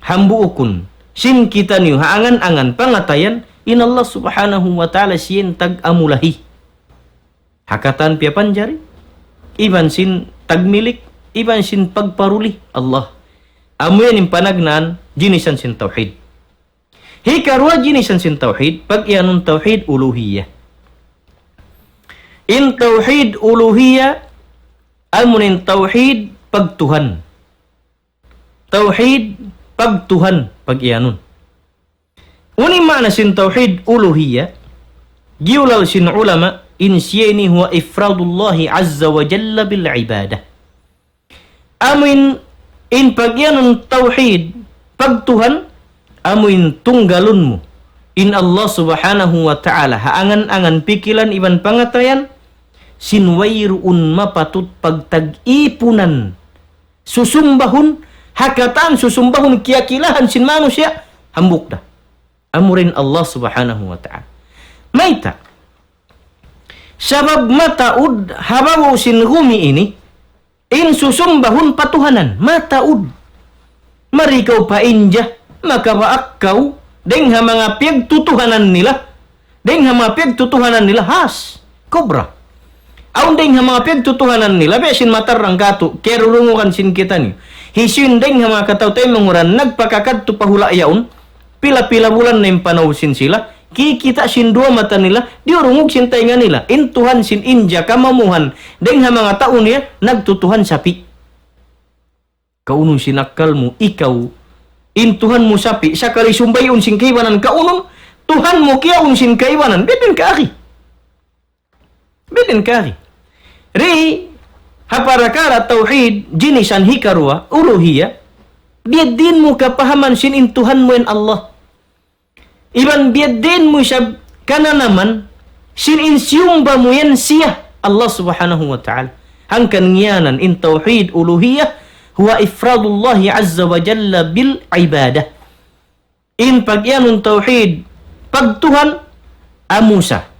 hambuukun sin kitaniyu ha angan-angan pangatayan, in Allah Subhanahu wa Ta'ala siya in tag-amulahi. Ha katan piyapanjari, iban sin tagmilik, iban sin pagparuli, Allah. Amu yan in panagnaan jinisan sin tawhid. Hikaruwa jinisan sin tawhid, pagiyanun tawhid uluhiyyah. In tawhid uluhiyyah, amu in tawhid pagtuhan. Tawhid pagtuhan pagiyanun. Unu in maana sin tawhid uluhiyyah, giyulal sin ulama, in siya ini huwa ifradullahi azza wa jalla bil ibadah. Amuin in pagiyanun tawhid pagtuhan, amuin tunggalun mu in Allah Subhanahu wa Ta'ala ha angan-angan, pikilan iban pangatayan, sin wayruun mapatut pagtag-ipunan, susumbahun, Ha katan susumbahun kiyakilahan sin manusiya', hambuuk da. Amura in Allah Subhanahu wa Ta'ala. Mayta'? Sabab mataud ha babaw sin gumi ini, in susumbahun patuhanan, mataud. Mari kaw pa India, makabaak kaw, dayng ha manga piyagtutuhanan nila, dayng ha manga piyagtutuhanan nila, has, cobra. Awn dayng ha manga piyagtutuhanan nila, biya' sin matarrang katu', kiyarurungugan sin kitaniyu. Hisiyu in dayng ha manga kataw-taymanghuran, nagpakakadtu pa hula' yaun, pila-pila bulan na in panaw sin sila, kikita' sin duwa mata nila, diyurungug sin taynga nila. In Tuhan sin India, kamamuhan, dayng ha manga tau niya, nagtutuhan sapi'. Kaunun sin akkal mu, ikaw, in Tuhan mu sapi', sakali sumbayun sin kaibanan, kaunun, Tuhan mu kiyaun sin kaibanan, biya' diin kaagi. Biya' diin kaagi. Ri, ha parakala' tawhid, ginisan hikaruwa, uluhiyya, biya' diin mu kapahaman sin in Tuhan mu in Allah. Iban biya' diin mu isab kananaman, sin in siyumba mu yan siya, Allah Subhanahu wa Ta'ala. Hangkan ngiyanan in tawhid uluhiyya, huwa ifradullahi azza wa jalla bil ibadah. In pagiyanun tawhid, pagtuhan, amu sa.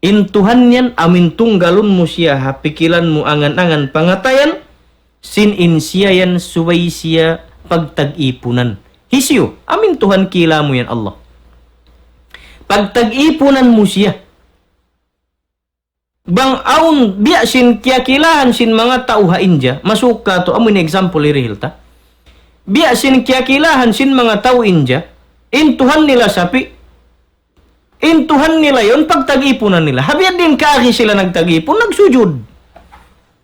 In Tuhan yan, amu in tunggalun mu siya ha pikilan mu angan-angan pangatayan, sin in siya yan subay siya pagtag-ipunan. Hisiyu, amu in Tuhan kila mu yan Allah. Pagtag-ipunan mu siya. Bang awn biya' sin kiyakilahan sin manga tau ha India, masuuk katu', amu in example hirihil ta. Biya' sin kiyakilahan sin manga tau India, in Tuhan nila sapi', in Tuhan nila yan, pagtag-ipunan nila. Ha biya' diin kaagi sila nagtag-ipun, nagsujud.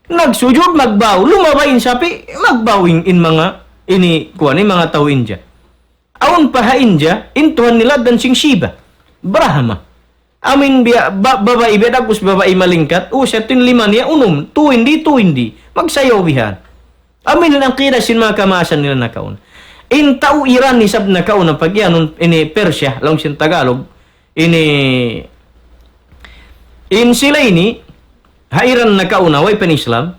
Nagsujud, magbaw. Lumabay in sapi', magbaw in, in manga, ini, kuwan, in manga tau India. Awn pa ha India, in Tuhan nila dayn sin Shiva. Brahma. Amu in biya', ba-, babai, biya' dagbus babai malingkat, u, siya tin lima niya, unum, tuwindi, tuwindi. Magsayaw bihan. Amu in aqidah sin manga kamaasan nila nakauna. In tau Iran isab nakauna, pagiyanun ini Persia, laung sin Tagalog, ini, in sila ini, ha Iran nakauna, way pa in Islam,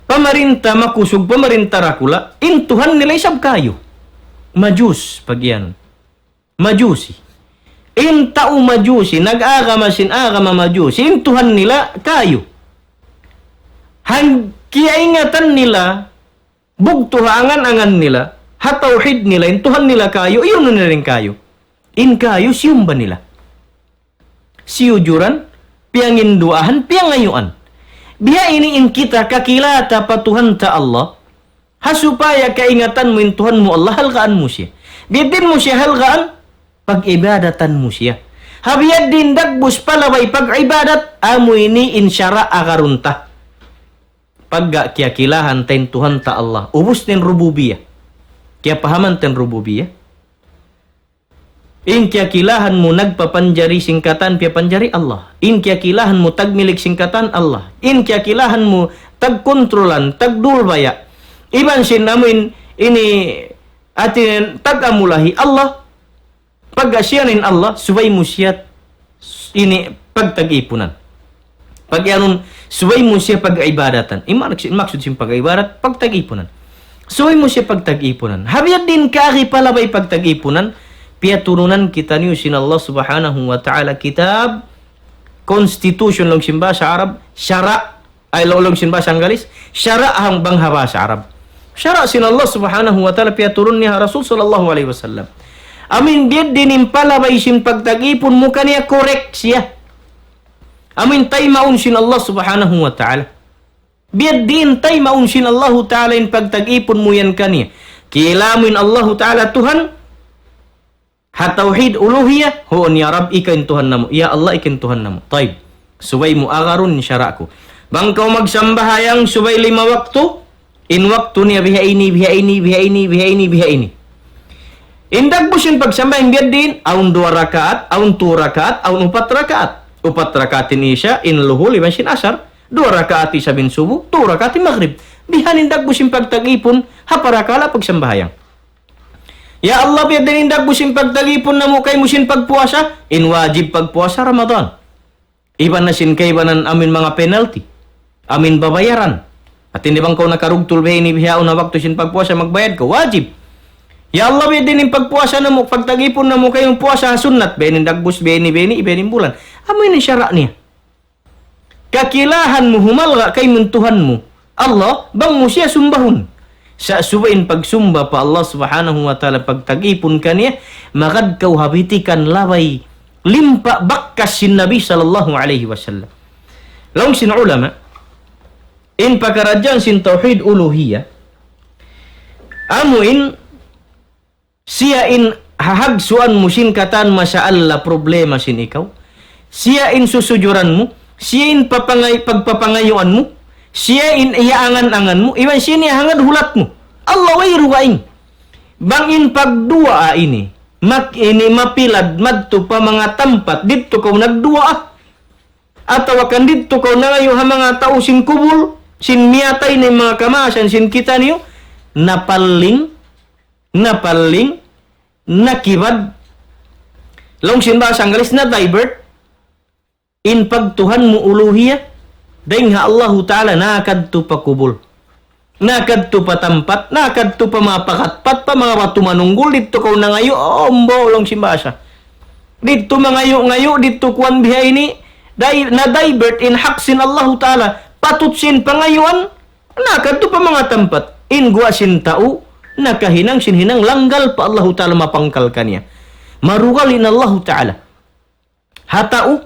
pamarinta makusug, pamarinta dakula', in Tuhan nila isab kayu. Majus, pagiyanun. Majusi. In tau Majusi, nag-agama sin agama Majusi, in Tuhan nila kayu. Hang kiyaingatan nila, bugtu' ha angan-angan nila, ha tawhid nila, in Tuhan nila kayu, iyunun nila in kayu. In kayu, siyumba nila. Siyujuran, piyanginduwaahan, piyangayuan. Biya' ini in kita kakila ta pa Tuhan ta Allah, ha supaya kaingatan mu in Tuhan mu Allah, halgaan mu siya. Biya' diin mu siya halgaan, pag-ibadatan mu siya. Ha biya' diin dagbus palabay pag-ibadat, amu ini in sara' agarun ta. Pagga kiyakilahan ta in Tuhan ta Allah, ubus ta in rububiyah. Kiyapahaman ta in rububiyah. In kiyakilahan mu nagpapanjari sin katan piyapanjari Allah. In kiyakilahan mu tagmilik sin katan Allah. In kiyakilahan mu tagkontrolan, tagdulbaya'. Iban sin amuin ini atin tag-amulahi Allah. Pagkasiyanin Allah, subay mu siya ini pagtag-ipunan. Pagiyanun, subay mu siya pag-ibadatan. In maksud, maksud sin pag-ibadat, pagtag-ipunan. Subay mu siya pagtag-ipunan. Ha biya' diin kaagi palabay pagtag-ipunan, piyaturunan kitaniyu sin Allah Subhanahu wa Ta'ala kitab, constitution laung sin bahasa Arab, sara', ay laung, laung sin bahasa Anggalis, sara' hang bang ha bahasa Arab. Sara' sin Allah Subhanahu wa Ta'ala piyaturun niya ha Rasul sallallahu alayhi wasallam. Amuin biya' diin in palabay sin pagtag-ipun mu kaniya correct siya. Amuin taymaun sin Allah Subhanahu wa Ta'ala. Biya' diin taymaun sin Allahu Ta'ala in pagtag-ipun mu yan kaniya. Kila mu in Allahu Ta'ala Tuhan, ha tawhid uluhiyah, huun, ya Rabb, ikaw in Tuhan namu'. Ya Allah, ikaw in Tuhan namu'. Tayyib. Subay mu agarun in sara' ku. Bang kaw magsambahayang subay lima waktu, in waktu niya biha ini, biha ini, biha ini, biha ini, biha ini. In dagbus sin pagsambahayang biya' diin, awn duwa rakaat, awn tū rakaat, awn upat rakaat. Upat rakaat in Isya, in Luhul, iban sin Asar. Duwa rakaat isab in Subu, tū rakaat in Magrib. Bihan in dagbus sin pagtag-ipun, ha parakala' pagsambahayang. Ya Allah, biya' diin in dagbus sin pagtag-ipun namu' kaymu sin pagpuasa, in wajib pagpuasa Ramadan. Iban na sin kaibanan amuin manga penalty, amuin babayaran. Hati niya bang kaw nakarugtul biya' ini bihaun ha waktu sin pagpuasa, magbayad kaw, wajib. Ya Allah, biya' diin in pagpuasa namu', pagtag-ipun namu' kaymu puasa ha sunnat, biya' ini dagbus, biya' ini, biya' ini, biya' ini bulan. Amu ini sara' niya. Kakilahan mu humalga' kaymu in Tuhan mu Allah, bang mu siya sumbahun. Sa' subay in pagsumba pa Allah Subhanahu wa Ta'ala, pagtag-ipun kaniya, magad kaw ha bitikan labay limpa bakas sin Nabi sallallahu alayhi wasallam. Laung sin ulama, in pakaradjaan sin tawhid uluhiyya, amu in siya in hahagsuan mu sin katan masala problema sin ikaw. Siya in susujuran mu. Siya in papangay-, pagpapangayuan mu. Siya in iyaangan-angan mu. Iban siya in iyahangad hulat mu. Allah way dugaing. Bang in pagduwaa ini, mak-, ini mapilad madtu pa manga tampat, didtu kaw nagduwaa. Atawa kan didtu kaw nangayu' ha manga tau sin kubul, sin miyatay na in manga kamaasan sin kitaniyu, napalling, napalling, nakibad. Laung sin bahasa Anggalis, na-divert in pagtuhan mu uluhiyya, dayn ha Allahu Ta'ala, nakadtu pa kubul. Nakadtu pa tampat, nakadtu pa manga pakatpat, pa manga batu manunggul, didtu kaw nangayu', ombo, laung sin bahasa. Didtu mangayu'-ngayu', didtu kuwan biha ini, di-, na-divert in hak sin Allahu Ta'ala. Patut sin pangayuan, nakadtu pa manga tampat. In guwa' sin tau, nakahinang sin hinang langgal pa Allahu Ta'ala, mapangkal kaniya. Marugal in Allahu Ta'ala ha tau,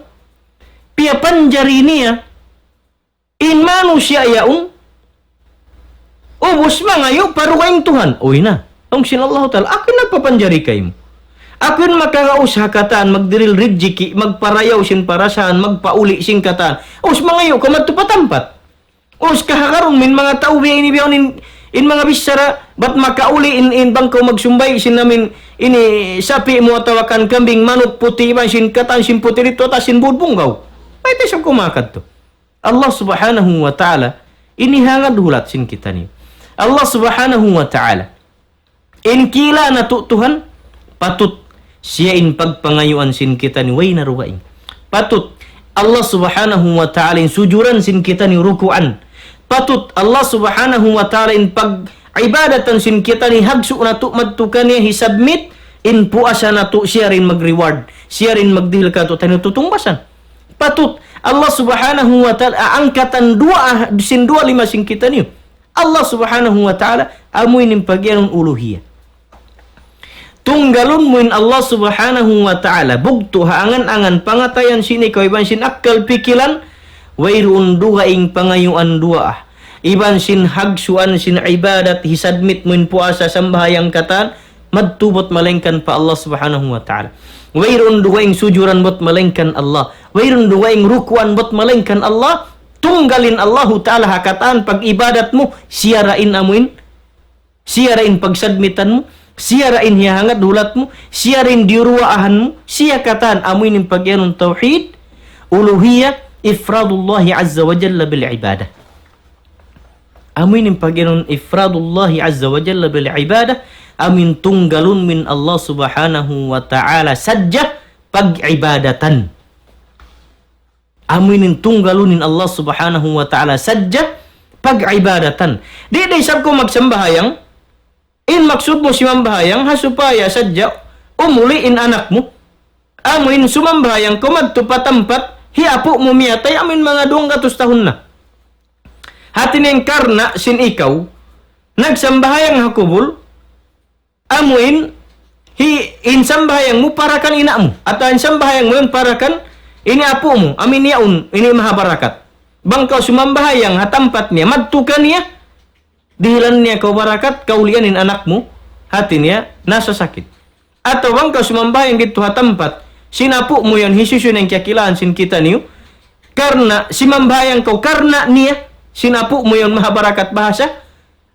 piyapanjari niya in manusiya' yaun, ubus mangayu' pa dugaing Tuhan. Uy na. Laung sin Allahu Ta'ala, aku in nagpapanjari kaymu. Aku in makagaus ha katan, magdiril rijiki', magparayaw sin parasahan, magpauli' sin katan. Ubus mangayu' kaw madtu pa tampat. Ubus kahagarun mu in manga tau biya' ini biya' ini, in manga bichara, bat makauli' in, in bang kaw magsumbay' sin amin ini sapi' mu atawa kan kambing, manuk, puti', iban sin katan sin puti' didtu, atawa sin budbunggaw. Mayta' isab kaw makadtu? Allah Subhanahu wa Ta'ala, ini hangad hulat sin kitaniyu. Allah Subhanahu wa Ta'ala, in kila natu' Tuhan, patut siya in pagpangayuan sin kitaniyu, way na dugaing. Patut Allah Subhanahu wa Ta'ala in sujuran sin kitaniyu, rukuan. Patut Allah Subhanahu wa Ta'ala in pag-ibadatan sin kitaniyu, hagsu' natu' madtu kaniya, hi-submit, in puasa natu', siya da in mag-reward, siya da in magdihil kātu'niyu tutungbasan. Patut Allah Subhanahu wa Ta'ala aangkatan duwaa sin duwa lima sin kitaniyu. Allah Subhanahu wa Ta'ala, amu ini in pagiyanun uluhiyya. Tunggalun mu in Allah Subhanahu wa Ta'ala, bugtu' ha angan-angan, pangatayan sin ikaw iban sin akkal pikilan, wayruun dugaing pangayuan duwaa. Iban sin hagsuan sin ibadat, hi-submit mu in puasa, sambahayang katan, madtu bat malaingkan pa Allah Subhanahu wa Ta'ala. Wayruun dugaing sujuran bat malaingkan Allah. Wayruun dugaing rukuan bat malaingkan Allah. Tunggalin Allahu Ta'ala ha katan pag-ibadat mu, siya da in amuin, siya da in pagsubmitan mu, siya da in hiyahangad hulat mu, siya da in diyuruwaahan mu, siya katan amuin in pagiyanun tawhid uluhiyya, ifradullahi azza wa jalla bil ibadah. Amuin in pagiyanun ifradullahi azza wa jalla bil ibadah, amuin tunggalun mu in Allah Subhanahu wa Ta'ala sadja pag-ibadatan. Amuin in tunggalun in Allah Subhanahu wa Ta'ala sadja pag-ibadatan. Di' da isab kaw magsambahayang, in maksud mu simambahayang, ha supaya sadja umuli' in anak mu. Amuin sumambahayang kaw madtu pa tampat, hi apu' mu miyatay, amuin manga duwanggatus tahun na. Hati niya in karna' sin ikaw, nagsambahayang ha kubul, amuin, hi-, in sambahayang mu para kan ina' mu, atawa in sambahayang mu yan para kan ini apu' mu, amuin yaun, ini mahabarakat. Bang kaw sumambahayang ha tampat niya, madtu kaniya, dihilan niya kaw barakat, kaulian in anak mu, hati niya, nasasakit. Atawa bang kaw sumambahayang didtu ha tampat sin apu' mu yan, hisiyu-siyu na in kiyakilahan sin kitaniyu, karna' simambahayang kaw, karna' niya, sin apu' mu yan mahabarakat bahasa,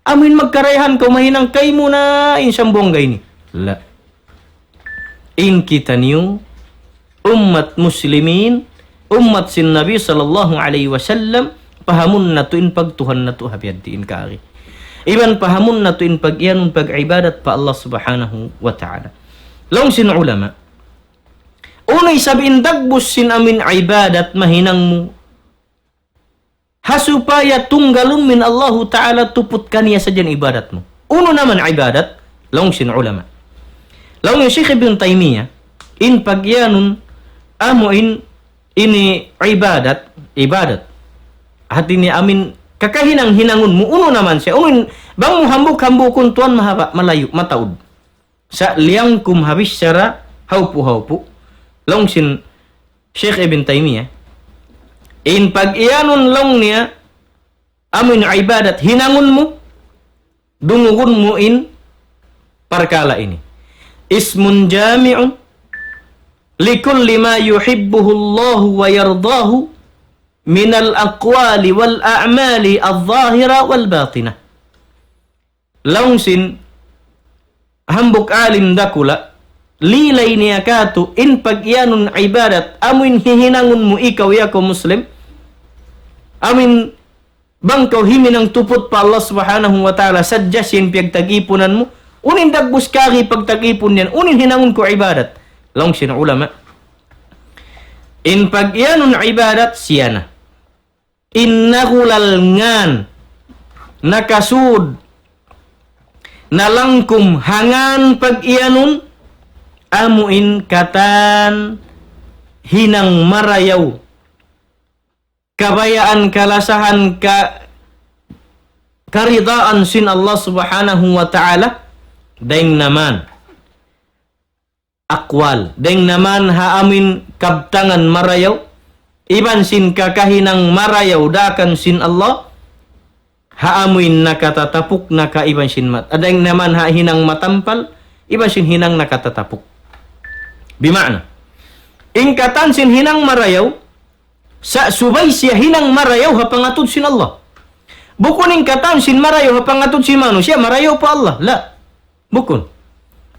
amuin magkarayahan kaw mahinang kaymu na in sambung ga ini. La. In kitaniyu, ummat muslimin, ummat sin Nabi sallallahu alayhi wasallam, pahamun natu' in pagtuhan natu' ha biya' diin kaagi. Iban pahamun natu' in pag-iyanun pag-ibadat pa Allah Subhanahu wa Ta'ala. Laung sin ulama, unu isab in dagbus sin amuin ibadat mahinang mu ha supaya tunggalun mu in Allahu Ta'ala, tuput kaniya sadja in ibadat mu. Unu na man ibadat? Laung sin ulama. Laung hi Shaykh Ibn Taymiyyah, in pagiyanun amu in ini ibadat, ibadat. Hati niya amu in kakahinang-hinangun mu, unu na man siya. Unu in, bang mu hambuuk-hambuukun tuwan, mahaba', malayu', mataud. Sa' liyangkum ha bichara haupu'-haupu'. Laung sin Shaykh Ibn Taymiyyah, in pagiyanun, laung niya, amu in ibadat hinangun mu, dungugun mu in parkala' ini. اسم جامع لكل ما يحبه الله ويرضاه من الأقوال والأعمال الظاهرة والباطنة. Laung sin hambuuk alim dakula', lilay niya katu', in pagiyanun ibadat, amu in hihinangun mu ikaw, ya kaw Muslim, amu in bang kaw himinang tuput pa Allah Subhanahu wa Ta'ala, sadja siya in piyagtag-ipunan mu, unu in dagbus kari pagtag-ipun niyan, unu in hinangun ku ibadat. Laung sin ulama, in pagiyanun ibadat siya na. In nahulal ngan, nakasud, nalangkum ha ngan pagiyanun, amu in katan hinang marayaw, kabayaan, kalasahan, ka-, karidaan sin Allah Subhanahu wa Ta'ala, dayn naman akwal. Dayn naman ha amuin kabtangan marayaw, iban sin kakahinang marayaw daakan sin Allah, ha amuin nakatatapuk na ka iban sin mat-, dayn naman ha hinang matampal, iban sin hinang nakatatapuk. Bima'na, in katan sin hinang marayaw, sa' subay siya hinang marayaw ha pangatud sin Allah. Bukun in katan sin marayaw ha pangatud sin manusiya', marayaw pa Allah. La. Bukun.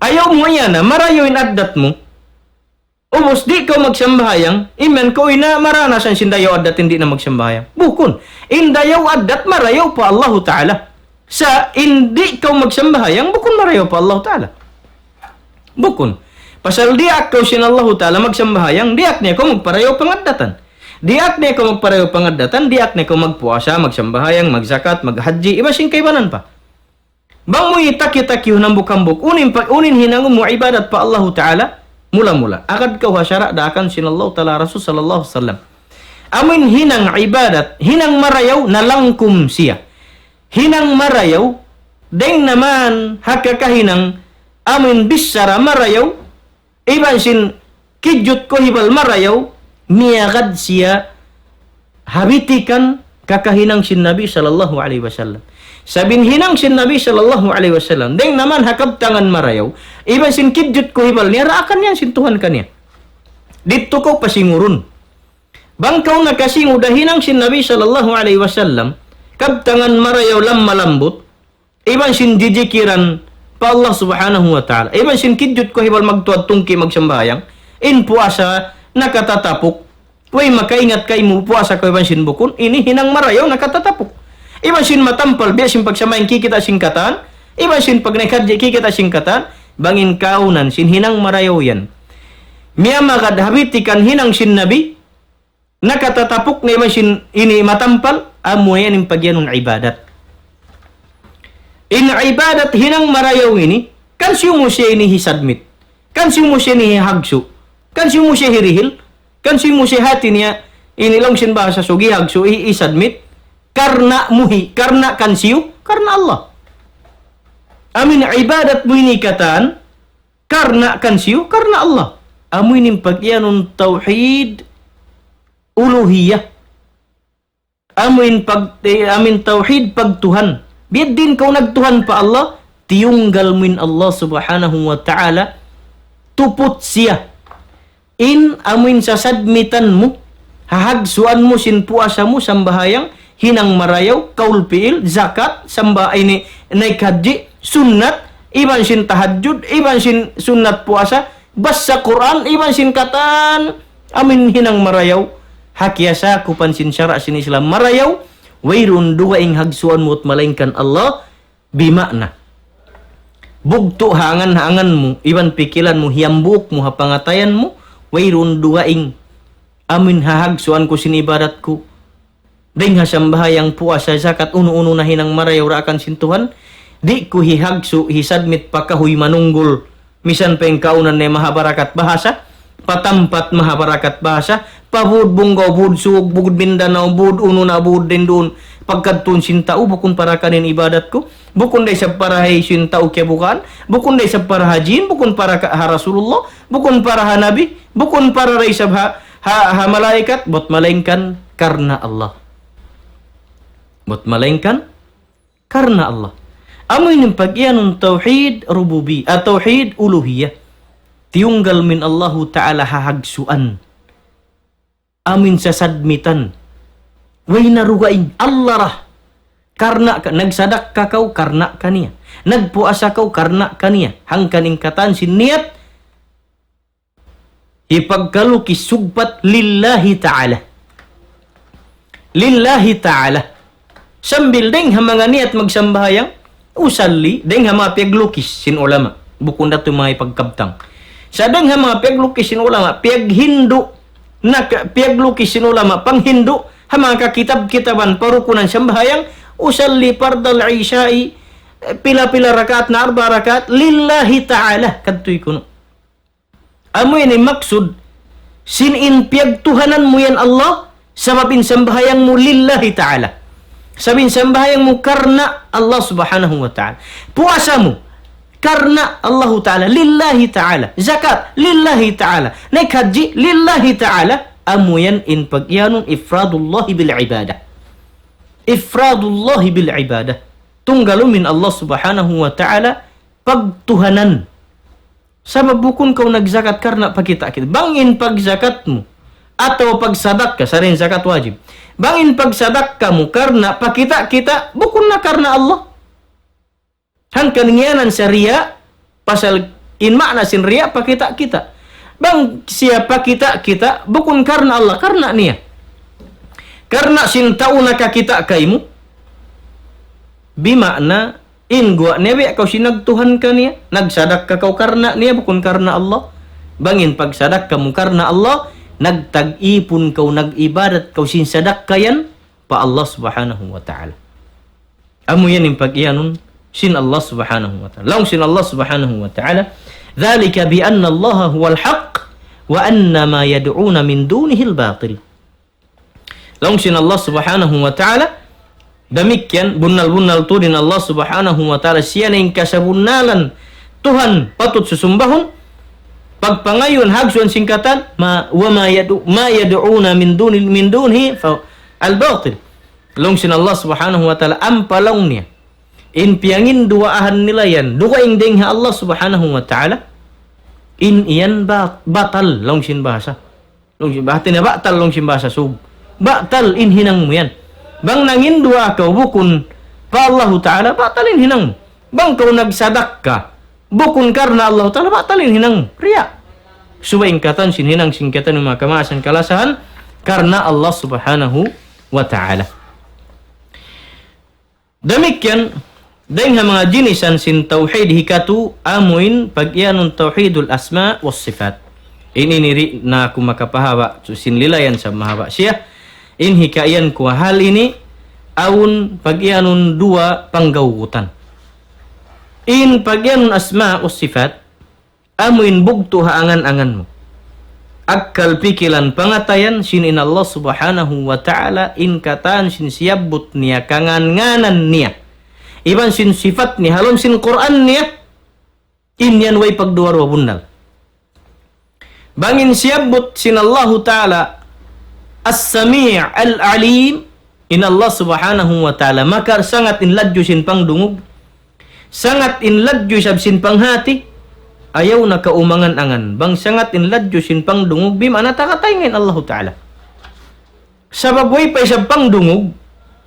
Ayaw mu iyan na, marayaw in addat mu. Ubus di' kaw magsambahayang, imiyan kaw in maranasan sin dayaw addat in di' na magsambahayang. Bukun. In dayaw addat marayaw pa Allahu Ta'ala. Sa' in di' kaw magsambahayang, bukun marayaw pa Allahu Ta'ala. Bukun. Pasal diyaak kaw sin Allahu Ta'ala magsambahayang, diyaak niya kaw magparayaw pangaddatan. Diyaak niya kaw magparayaw pangaddatan, diyaak niya kaw magpuasa, magsambahayang, magzakat, maghajji, iban sin kaibanan pa. Bang mu itaki-taki hambuuk-hambuuk, unu in pa-, unu in hinangun mu ibadat pa Allahu Ta'ala, mula-mula. Agad kaw ha sara' daakan sin Allahu Ta'ala, Rasul sallallahu alayhi wasallam. Amuin hinang ibadat, hinang marayaw, nalangkum siya. Hinang marayaw, dayn naman ha kakahinang, amuin bichara marayaw, iban sin kijut kuhibal marayaw, miyagad siya ha bitikan kakahinang sin Nabi sallallahu alayhi wasallam. Sabab in hinang sin Nabi sallallahu alayhi wasallam, dayn naman ha kabtangan marayaw, iban sin kijut kuhibal niya, daakan yan sin Tuhan kaniya. Didtu kaw pasingurun. Bang kaw nakasingud ha hinang sin Nabi sallallahu alayhi wasallam, kabtangan marayaw, lamma lambut, iban sin jijikiran pa Allah Subhanahu wa Ta'ala, iban sin kijut kuhibal magtuwad tungki' magsambahayang, in puasa nakatatapuk, way makaingat kaymu puasa kaw iban sin bukun, ini hinang marayaw nakatatapuk. Iban sin matampal, biya' sin pagsambahayang kikita' sin katan, iban sin pagnaik hajji kikita' sin katan, bang in kaawnan sin hinang marayaw yan miyamagad ha bitikan hinang sin Nabi, nakatatapuk na iban sin ini matampal, amu yan in pagiyanun ibadat. In ibadat hinang marayaw ini, kansiyu mu siya ini hisubmit? Kansiyu mu siya ini hihagsu'? Kansiyu mu siya hirihil? Kansiyu mu siya, hati niya, ini laung sin bahasa Sug hihagsu', hi-, hisubmit? Karna' muhi, karna' kansiyu? Karna' Allah. Amuin ibadat mu ini katan, karna' kansiyu? Karna' Allah. Amu ini in pagiyanun tawhid uluhiyah. Amuin pag-, eh, amuin tawhid pagtuhan. Biya' diin kaw nagtuhan pa Allah, tiyunggal mu in Allah Subhanahu wa Ta'ala, tuput siya. In amuin sasubmitan mu, hahagsuan mu sin puasa mu, sambahayang, hinang marayaw, kaul pi'il, zakat, samba-, ini, naik hajji, sunnat, iban sin tahajjud, iban sin sunnat puasa, basa Qur'an, iban sin katan, amuin hinang marayaw, ha kiyasakupan sin sara' sin Islam marayaw, wayruun dugaing hagsuan mu malaingkan Allah, bima'na. Bugtu' ha angan-angan mu, iban pikilan mu, hiyambuuk mu, ha pangatayan mu, wayruun dugaing amuin hahagsuan ku sin ibadat ku, Dayng ha sambahayang, puasa, zakat, unu-unu na hinang marayaw daakan sin Tuhan, di' ku hihagsu', hisubmit pa kahuy manunggul, misan pa in kaunan niya mahabarakat bahasa, pa tampat mahabarakat bahasa, pa bud Bungaw, bud Sug, bud Mindanao, bud unu na bud din duun, pagkadtuun sin tau, bukun para kaniya in ibadat ku, bukun da isab para ha hisiyu in tau kiyabukaan, bukun da isab para ha jin, bukun para ka-, ha Rasulullah, bukun para ha Nabi, bukun para da isab ha, ha, ha malaikat, bat malaingkan karna' Allah. Bat malaingkan karna' Allah. Amu ini in pagiyanun tawhid rububi-, ah, tawhid uluhiyah. Tiyunggal mu in Allahu Ta'ala ha hagsuan. Amu in sasubmitan. Way na dugaing, Allah ra. Karna' ka, nagsadakka kaw karna' kaniya. Nagpuasa kaw karna' kaniya. Hangkan in katan sin niyat, hipagkalukis sugpat lillahi ta'ala. Lillahi ta'ala. Sambil dayng ha manga niyat magsambahayang, usalli, dayng ha manga piyaglukis sin ulama. Bukun da tu manga hipagkabtang. Sa' dayng ha manga piyaglukis sin ulama, piyaghindu', naka-, piyaglukis sin ulama, panghindu', ha manga kakitab-kitaban, parukunan sambahayang, usalli fardal isya'i, eh, pila-pila rakaat na, arba rakaat, lillahi ta'ala, kadtuy kunu'. Amu ini maksud, sin in piyagtuhanan mu yan Allah, sabab in sambahayang mu lillahi ta'ala. Sabab in sambahayang mu karna' Allah subhanahu wa ta'ala. Puasa mu, karna' Allahu ta'ala, lillahi ta'ala. Zakat, lillahi ta'ala. Naik haji, lillahi ta'ala. Amu yan in pagiyanun ifradullahi bil ibadah. Ifradullahi bil ibadah. Tunggalun mu in Allah subhanahu wa ta'ala pagtuhanan. Sabab bukun kaw nagzakat karna' pakita'-kita'. Bang in pagzakat mu, atawa pagsadakka, sa' in zakat wajib. Bang in pagsadakka mu karna' pakita'-kita', bukun na karna' Allah. Hangkan ngiyanan sa riya', pasal in maana sin riya', pakita'-kita'. Bang siya pakita'-kita', bukun karna' Allah, karna' niya. Karna' sin tau nakakita' kaymu, bima'na, in guwa' niya biya' kaw sin nagtuhan kaniya, nagsadakka kaw karna' niya, bukun karna' Allah. Bang in pagsadakka mu karna' Allah, nagtag-ipun kaw, nag-ibadat kaw sin sadakka yan pa Allah subhanahu wa ta'ala. Amu yan in pagiyanun sin Allah subhanahu wa ta'ala. Laung sin Allah subhanahu wa ta'ala, ذلك بأن الله هو الحق وأن ما يدعون من دونه الباطل. Laung sin Allah subhanahu wa ta'ala, damikkiyan, bunnal-bunnal tuud in Allah subhanahu wa ta'ala, siya na in kasabunnalan Tuhan patut susumbahun, pagpangayuun, hagsuan sin katan, ma, وما يدعو-، ما يدعون من دون، من دونه فالباطل. Laung sin Allah subhanahu wa ta'ala, ampa laung niya, in piyanginduwaahan nila yan, dugaing dayng ha Allah subhanahu wa ta'ala, in yan ba-, batal, laung sin bahasa. Laung sin bahasa, hati niya batal, laung sin bahasa Sug. Batal in hinang mu yan. Bang nanginduwaa kaw bukun pa Allahu ta'ala, batal in hinang mu. Bang kaw nagsadakka bukun karna' Allahu ta'ala, batal in hinang mu. Riya'. Subay in katan sin hinang sin kitaniyu manga kamaasan kalasahan karna' Allah subhanahu wa ta'ala. Damikkiyan, dayng ha manga jinisan sin tawhid hikatu, amuin pagiyanun tawhidul asma was sifat. Ini, ini di' na aku makapahaba', so, sin lilayan sa mahaba' siya. In hikaiyan ku hal ini, awn pagiyanun duwa panggawgutan. In pagiyanun asma was sifat, amuin bugtu' ha angan-angan mu. Akkal, pikilan, pangatayan, sin in Allah subhanahu wa ta'ala, in katan sin siyabbut niya, kangan-nganan niya. Iban sin sifat niya, ha lawm sin Qur'an niya, in yan way pagduwa-ruwa bunnal. Bang in siyabbut sin Allahu ta'ala, As-Sami' Al-Alim, in Allah subhanahu wa ta'ala, makar sangat in ladju sin pangdungug, sangat in ladju isab sin panghati, ayaw na kaw umangan-angan. Bang sangat in ladju sin pangdungug, bima'na taga taynga in Allahu ta'ala. Sabab way pa isab pangdungug,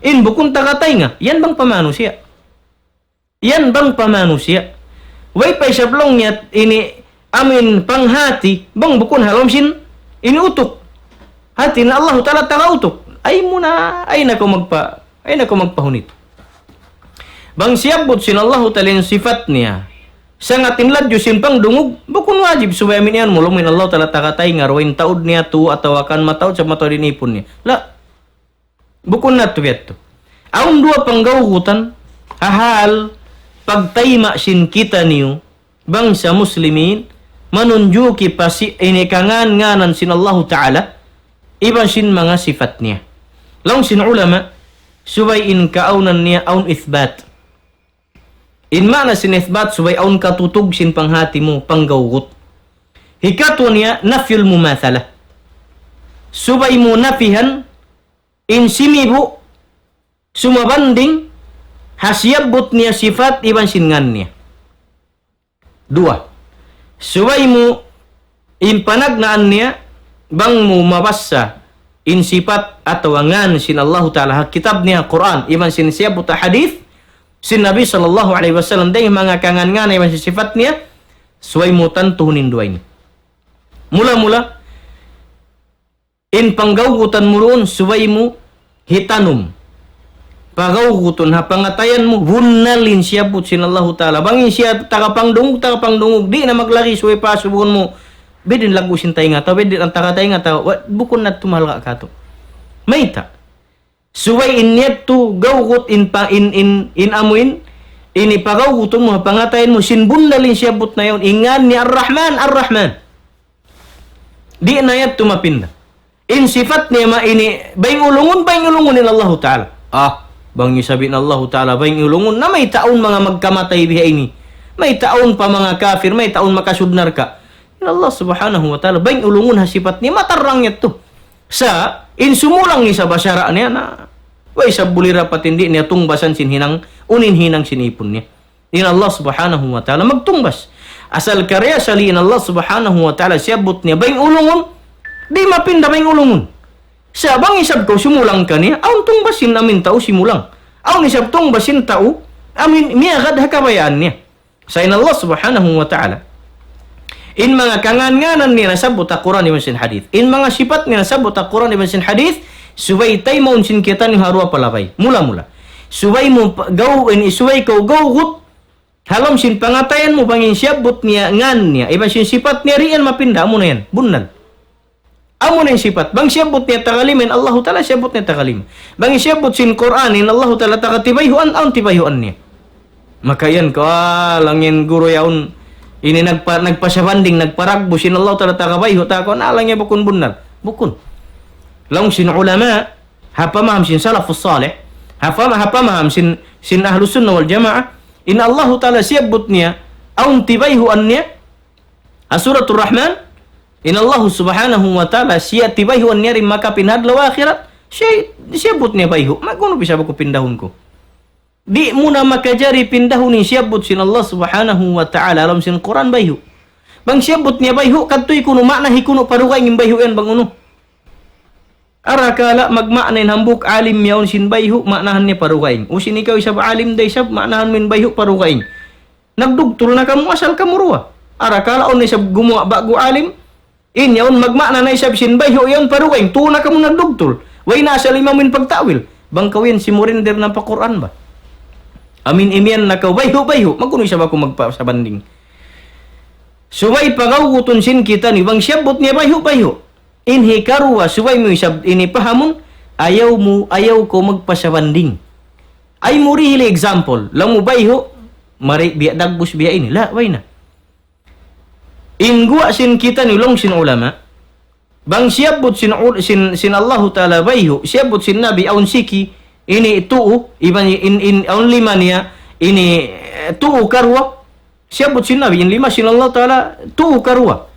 in bukun taga taynga, yan bang pa manusiya'. Yan bang pa manusiya'. Way pa isab laung niya ini amuin panghati, bang bukun ha lawm sin ini utuk. Hati niya Allahu ta'ala taga utuk. Ay mu na, ay na kaw magpa-, ay na kaw magpahunit. Bang siyabbut sin Allahu ta'ala in sifat niya, sangat in ladju sin pangdungug, bukun wajib subay amuin yan mu laung in Allahu ta'ala taga taynga, duwa in taud niya, tu atawa kan mataud, sa' mataud in ipun niya. La. Bukun na tuud yadtu. Awn duwa panggawgutan, ha hal pagtayma' sin kitaniyu, bangsa Muslimin, manunjuki pa si-, ini kangān-ngānan sin Allahu Ta'ala, iban sin manga sipat niya. Laung sin ulama, subay in kaawnan niya awn ithbat. In maana sin ithbat, subay awn katutug sin panghati mu, panggawgut. Hikatu niya, nafyul mumathalah. Subay mu napihan, in simibu', sumabanding, ha siyabbut niya sipat iban sin ngān niya. Duwa. Subay mu in panagnaan niya, bang mu mabassa in sipat atawa ngān sin Allahu Ta'ala ha kitab niya Qur'an, iban sin siyabbut ha hadith sin Nabi sallallahu alayhi wasallam, dayn manga kangān-ngān iban sin sipat niya, subay mu tantuhun in duwa ini. Mula-mula, in panggawgutan mu duun, subay mu hitanum. Pagawgutun ha pangatayan mu, bunnal in siyabbut sin Allahu Ta'ala. Bang in siya tagapangdungug, tagapangdungug, di' na maglagi subay pa subun mu. Biyadiin laggu' sin taynga ta, biyadiin antara taynga ta, wa-, bukun na tuud mahalga' katu'. Mayta'? Subay in yadtu gawgut in pa-, in, in, in amuin, ini pagawgutun mu ha pangatayan mu, sin bunnal in siyabbut na yaun, in ngān niya Ar-Rahman, Ar-Rahman. Di' na yadtu mapinda. In sipat niya ma ini, bayng ulungun, bayng ulungun in Allahu Ta'ala. Ah, bang isab in Allahu Ta'ala, bayng ulungun, na mayta' awn manga magkamatay biha ini. Mayta' awn pa manga kafir, mayta' awn makasud narka'. In Allah Subhanahu wa Ta'ala, bayng ulungun ha sipat niya, matarrang yadtu. Sa', in sumulang isab ha sara' niya na, way isab buli dapat in di' niya tungbasan sin hinang, unu in hinang sin ipun niya. In Allah Subhanahu wa Ta'ala magtungbas. Asal karna' asal in Allah Subhanahu wa Ta'ala siyabbut niya bayng ulungun, di' mapinda bayng ulungun. Sa' bang isab kaw sumulang kaniya, awn tungbas sin amuin tau simulang. Awn isab tungbas sin tau, amuin miyagad ha kabayaan niya. Sa' in Allah Subhanahu wa Ta'ala, in manga kangān-ngānan niya nasabbut ha Qur'an iban sin hadith. In manga sipat niya nasabbut ha Qur'an iban sin hadith, subay taymaun sin kitaniyu ha duwa palabay. Mula-mula. Subay mu pa-, gaw-, in, subay kaw gawgut, ha lawm sin pangatayan mu bang in siyabbut niya ngān niya, iban sin sipat niya di' yan mapinda, amuna yan, bunnal. Amuna in sipat. Bang siyabbut niya tagalima, in Allahu Ta'ala siyabbut niya tagalima. Bang siyabbut sin Qur'an, in Allahu Ta'ala taga tibayhuan, awn tibayhuan niya. Maka yan kaw, ah, laung in guru yaun, ini nagpa-, nagpasabanding, nagparagbus, in Allahu Ta'ala taga bayhu', ta kaw, na laung in bukun bunnal. Bukun. Laung sin ulama, ha pamaham sin salafus salih, ha pama-, ha pamaham sin, sin ahlus sunnah wal jamaah, in Allahu Ta'ala siyabbut niya, awn tibayhuan niya, ha Suratul Rahman, in Allahu Subhanahu wa Ta'ala, siya tibayhuan niya rin makapin ha adlaw akhirat, siya, siyabbut niya bayhu', magunu bisa ba ku pindahun ku. Di' mu na makajari pindahun in siyabbut sin Allah Subhanahu wa Ta'ala, ha lawm sin Qur'an bayhu'. Bang siyabbut niya bayhu', kadtu hikunu', maana hikunu' pa dugaing in bayhu' yan bang unu. Arakala' magmaana in hambuuk alim yaun sin bayhu', maanahan niya pa dugaing. U sin ikaw isab alim da isab, maanahan mu in bayhu' pa dugaing. Nagdugtul na kamu asal kamu duwa. Arakala' awn isab gumuwa' ba'gu alim, in yaun magmaana na isab sin bayhu' yaun pa dugaing, tuu na kamu nagdugtul. Way na asal imamu in pagta'wil. Bang kaw yan simurender na pa Qur'an ba? Amuin imiyan na kaw bayhu', bayhu'. Magunu isab aku magpasabanding. Subay pagawgutun sin kitaniyu, bang siyabbut niya bayhu', bayhu'. In hikaruwa, subay mu isab ini pahamun, ayaw mu, ayaw kaw magpasabanding. Ay mu dihili example, laung mu bayhu', mari biya' dagbus biya' ini. La, way na. In guwa' sin kitaniyu laung sin ulama, bang siyabbut sin ul-, sin, sin Allahu Ta'ala bayhu', siyabbut sin Nabi awn siki, ini tuu, iban in, in, awn lima niya, ini, eh, tuu karuwa, siyabbut sin Nabi, in lima sin Allah Ta'ala, tuu karuwa.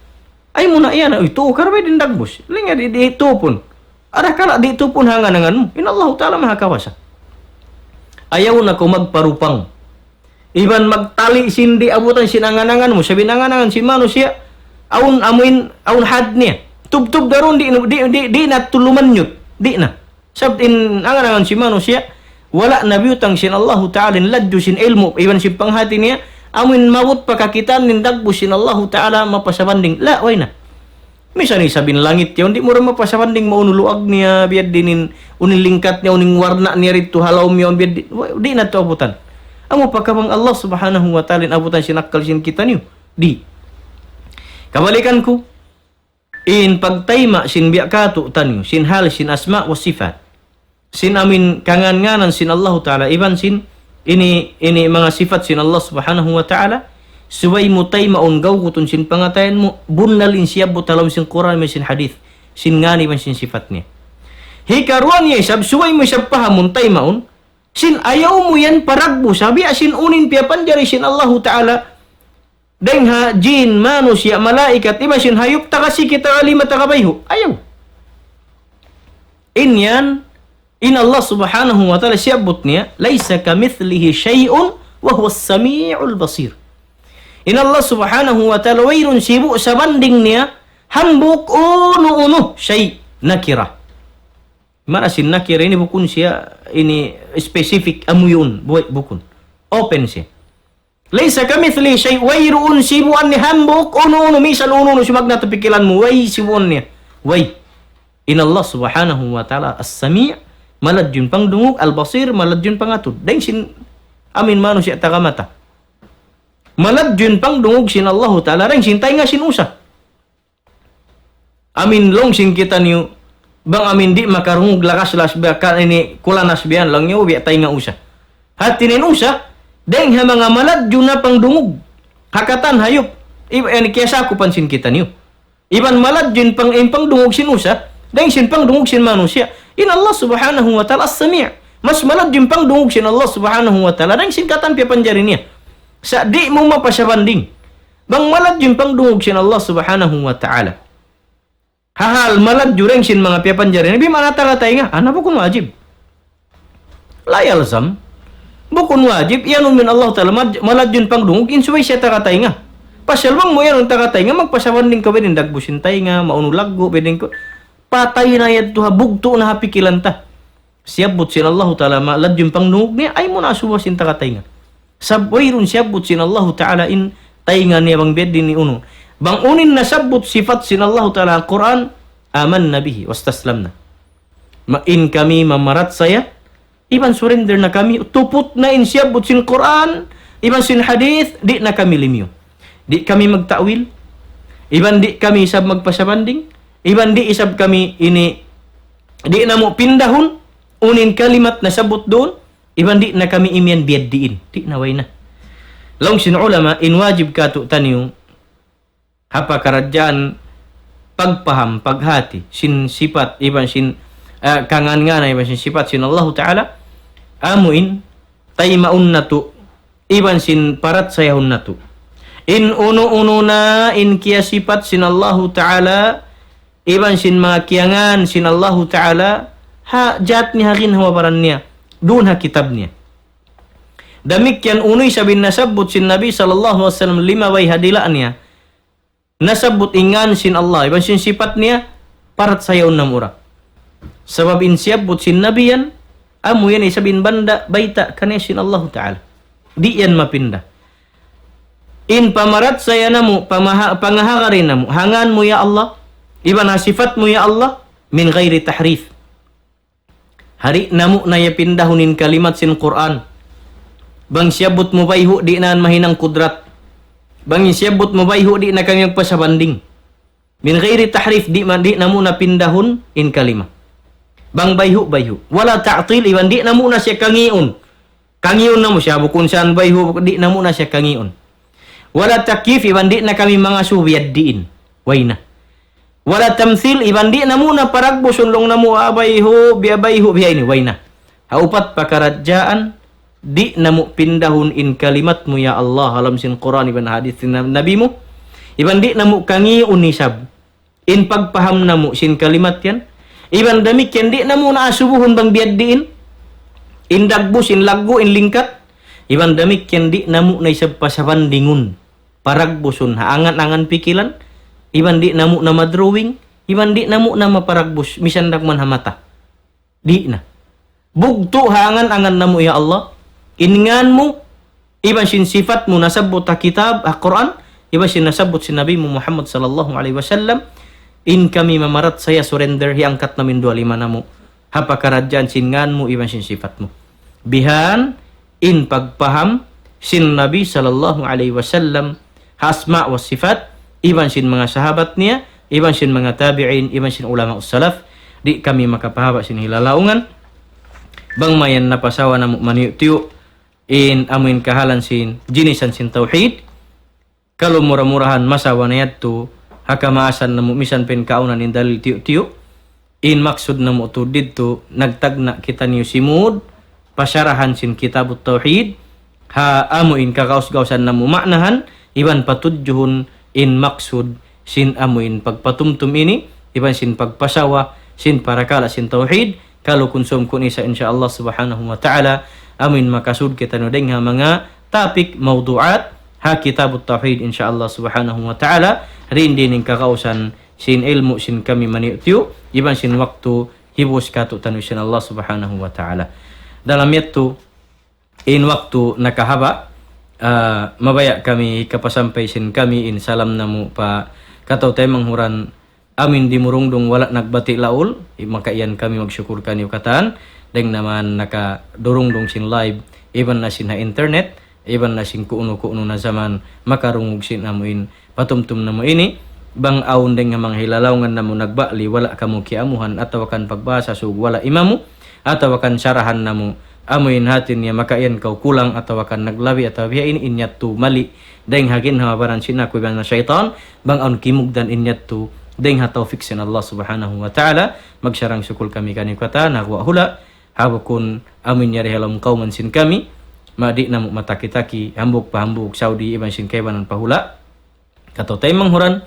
Ay mu na iyan, uy, tuu karuwa, di' dagbus. Laung niya di', di' tuu pun. Arakala' di' tuu pun ha angan-angan mu. In Allahu Ta'ala maha kawasa. Ayaw na kaw magparupang. Iban magtali' sin di' abutan sin angan-angan mu. Sabab in angan-angan sin manusiya', awn amuin, awn had niya. Tubtub da duun, di', di', di', di' na tuud lumanyut. Di' na. Sabab in angan-angan sin manusiya', wala' na biyutang sin Allahu Ta'ala in ladju sin ilmu', iban sin panghati niya, amuin maabut pa kakitaan in dagbus sin Allahu Ta'ala mapasabanding. La, way na. Misan isab in langit yaun, di' mu da mapasabanding maunu luag niya, biya' diin in, unu in lingkat niya, unu in warna' niya didtu ha lawm yaun, biya' di', wa-, di' na tuud abutan. Amu pa ka bang Allah Subhanahu wa Ta'ala in abutan sin akkal sin kitaniyu? Di'. Kabalikan ku, in pagtayma' sin biya' katu'niyu, sin hal sin asma' wa sifat. sin amin kangan-nganan sin Allahu Ta'ala, iban sin ini, ini manga sifat sin Allah Subhanahu wa Ta'ala, subay mu taymaun gawgutun sin pangatayan mu, bunnal in siyabbut ha lawm sin Qur'an, iban sin hadith, sin ngan iban sin sifat niya. Hikaruwa niya isab, subay mu isab pahamun taymaun, sin ayaw mu yan paragbusa, biya' sin unu in piyapanjari sin Allahu Ta'ala, dayng ha jin, manusiya', malaikat, iban sin hayup, taga siki, taga lima, taga bayhu'. Ayaw. In yan, in Allah Subhanahu wa Ta'ala siyabbut niya, ليس كمثله شيء وهو السميع البصير. In Allah Subhanahu wa Ta'ala wayruun sibu' sabanding niya, hambuuk unu-unu, shay', nakira. Mana sin nakira ini bukun siya, ini specific amu yun, buhay, bukun. Open siya. ليس كمثله شيء, wayruun sibuan niya hambuuk, unu-unu, misal unu-unu, sumagna' ta pikilan mu, way sibuan niya. Way. In Allah Subhanahu wa Ta'ala As-Sami', maladjun pangdungug, Al-Basir, maladjun pangatud. Dayng sin amin manusiya' taga mata. Maladjun pangdungug sin Allahu Ta'ala, dayng sin taynga sin usa. Amin laung sin kitaniyu, bang amin di' makarungug lakas las biya' kan ini kulanas biya' yan laung niya, biya' taynga usa. Hati niya in usa, dayng ha manga maladju na pangdungug. Ha katan hayup, iban kiyasakupan sin kitaniyu. Iban maladju in pang, in pangdungug sin usa, dayng sin pangdungug sin manusiya'. In Allah Subhanahu wa Ta'ala As-Sami'. Mas maladju in pangdungug sin Allah Subhanahu wa Ta'ala, dayng sin katan piyapanjari niya. Sa' di' mu mapasabanding. Bang maladju in pangdungug sin Allah Subhanahu wa Ta'ala. Hahal maladju dayng sin manga piyapanjari niya, bima'na taga taynga, ana bukun wajib. La yalzam. Bukun wajib, iyanun mu in Allah Ta'ala mad-, maladju in pangdungug, in subay siya taga taynga. Pasal bang mu iyanun taga taynga, magpasabanding kaw, biyadiin dagbus in taynga, maunu laggu', biyadiin ku-, patay na yadtu ha, bugtu' na ha pikilan ta. Siyabbut sin Allahu Ta'ala maladju in pangdungug niya, ayaw mu na asubuha sin taga taynga. Sab-, wayruun siyabbut sin Allahu Ta'ala in taynga niya bang biyadiin unu. Bang unu in nasabbut sifat sin Allahu Ta'ala ha Qur'an, آمنا به واستسلمنا. Ma-, in kami mamarachaya, iban surrender na kami, tuput na in siyabbut sin Qur'an, iban sin hadith, di' na kami limiyu. Di' kami magta'wil, iban di' kami isab magpasabanding, iban di' isab kami ini, di' namu' pindahun, unu in kalimat nasabbut duun, iban di' na kami imiyan biyadiin, di' na, way na. Laung sin ulama, in wajib kātu'niyu, ha pakaradjaan pagpaham, paghati, sin sipat, iban sin, eh, kangan-nganan, iban sin sipat sin Allahu Ta'ala, amu in, taymaun natu', iban sin parachayahun natu'. In unu-unu na in kiyasipat sin Allahu Ta'ala, iban sin manga kiyangan sin Allahu Ta'ala, ha jat niya ha ginhawa-baran niya, duun ha kitab niya. Damikkiyan unu isab in nasabbut sin Nabi sallallahu alayhi wasallam limabay ha dila' niya. Nasabbut in ngan sin Allah, iban sin sipat niya, parachayahun namu' ra. Sabab in siyabbut sin Nabi yan, amu yan isab in banda' bayta' kaniya sin Allahu Ta'ala. Di' yan mapinda. In pamarachaya namu', pamaha-, pangahagari namu', ha ngan mu ya Allah, iban ha sipat mu ya Allah, من غير تحريف. Di' namu' na ya pindahun in kalimat sin Qur'an. Bang siyabbut mu bayhu', di' na mahinang kudrat. Bang siyabbut mu bayhu', di' na kami magpasabanding. من غير تحريف, di' ma-, di' namu' na pindahun in kalima. Bang bayhu', bayhu'. ولا تعطيل, iban di' namu' na siya kangiun. Kangiun namu' siya, bukun siya bayhu', di' namu' na siya kangiun. ولا تكييف, iban di' na kami mangasubu biyadiin. Way na. ولا تمثيل, iban di' namu' na paragbusun laung namu', ah, bayhu', biya' bayhu', biya' ini, way na. Ha upat pakaradjaan, di' namu' pindahun in kalimat mu, ya Allah, ha lawm sin Qur'an, iban hadith sin Nabi mu, iban di' namu' kangiun isab in pagpaham namu' sin kalimat yan, iban damikkiyan di' namu' na asubuhun bang biyadiin, in dagbus, in laggu', in lingkat, iban damikkiyan di' namu' na isab pasabandingun, paragbusun, ha angan-angan pikilan, iban di' namu' na madrawing, iban di' namu' na maparagbus, misan da kuman ha mata. Di' na. Bugtu' ha angan-angan namu', ya Allah, in ngan mu, iban sin sipat mu nasabbut ha kitab, ha Qur'an, iban sin nasabbut sin Nabi mu Muhammad sallallahu alayhi wasallam, in kami mamarachaya surrender, hiyangkat namu' in duwa lima namu', ha pakaradjaan sin ngan mu, iban sin sipat mu. Bihan, in pagpaham sin Nabi sallallahu alayhi wasallam, ha asma' wa sifat, iban sin manga sahabat niya, iban sin manga tabi'in, iban sin ulama salaf, di' kami makapahaba' sin hilalaungan. bang mayan napasawa namu' maniyu'-tiyu' in amuin kahalan sin, jinisan sin tawhid, kalu mura-murahan masawa na yadtu, ha kamaasan namu' misan pa in kaunan in dalil tiyu'-tiyu', in maksud namu' tuud didtu, nagtagna' kitaniyu simud, pa sarahan sin Kitabut Tawhid, ha amuin kagaus-gausan namu' ma'nahan, iban patudjuhun in maksud sin amuin pagpatumtum ini, iban sin pagpasawa, sin parakala' sin tawhid, kalu kunsum kun isa insya Allah subhanahu wa ta'ala, amuin makasud kitaniyu dayng ha manga topic mawdu'at, ha Kitabut Tawhid insya Allah subhanahu wa ta'ala, rin din in kagausan sin ilmu' sin kami maniyu'-tiyu', iban sin waktu hibus katu'taniyu sin Allah subhanahu wa ta'ala. Dalam yadtu, in waktu nakahaba', ah, mabaya' kami kapasampay sin kami in salam namu' pa kataw-taymanghuran amuin dimurungdung wala' nagbati' laul, i-, maka iyan kami magsukul kaniyu katan, dayng naman nakadurungdung sin live, iban na sin ha internet, iban na sin ku'nu-ku'nu na jaman, makarungug sin amuin patumtum namu' ini, bang awn dayng ha manga hilalaungan namu' nagba'li wala' kamu kiyamuhan, atawa kan pagbahasa Sug wala' imamu, atawa kan sarahan namu', amuin hati niya maka iyan kaw kulang, atawa kan naglabi, atawa biya' ini in yadtu mali, dayng ha ginhawa-baran sin aku iban na saytan, bang awn kimugdan in yadtu, dayng ha tawfik sin Allah subhanahu wa ta'ala, magsarang-sukul kami kaniyu katan, ha guwa' hula', ha bukun amuin yari ha lawm kawman sin kami, ma di' namu' mataki-taki, hambuuk pa hambuuk Saudi, iban sin kaibanan pa hula', kataw-taymanghuran,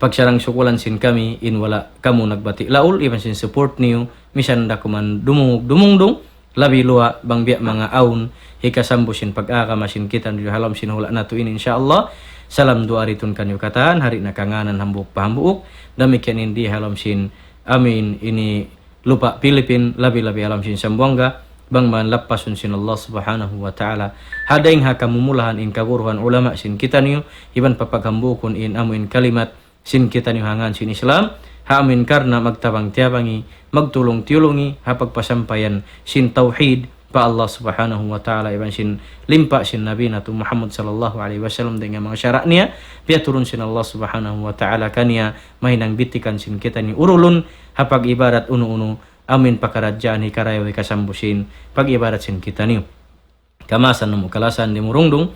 pagsarang-sukulan sin kami, in wala' kamu nagbati' laul, iban sin support niyu, misan da kuman dumungug-dumungdung, labi luwa' bang biya' manga awn, hikasambu sin pag-agama sin kitaniyu ha lawm sin hula' natu' ini, insya Allah. Salam duwaa ritun kaniyu katan, ha di' na kangānan hambuuk pa hambuuk, damikkiyan in di ha lawm sin amuin ini lupa' Pilipin, labi-labi ha lawm sin Sambuwangga, bang man lappasun sin Allah subhanahu wa ta'ala. Ha dayng ha kamumulahan in kaguruhan ulama sin kitaniyu, iban pa paghambuukun in amuin kalimat sin kitaniyu ha ngān sin Islam, ha amuin karna' magtabang-tiyabangi, magtulung-tiyulungi, ha pagpasampayan sin tawhid pa Allah subhanahu wa ta'ala, iban sin limpa' sin Nabi natu' Muhammad sallallahu alayhi wasallam dayng ha manga sara' niya, piyaturun sin Allah subhanahu wa ta'ala kaniya, mahinang bitikan sin kitaniyu urulun, ha pag-ibadat unu-unu, amuin pakaradjaan hikarayaw hikasambu sin pag-ibadat sin kitaniyu. Kamaasan namu' kalasahan dimurungdung,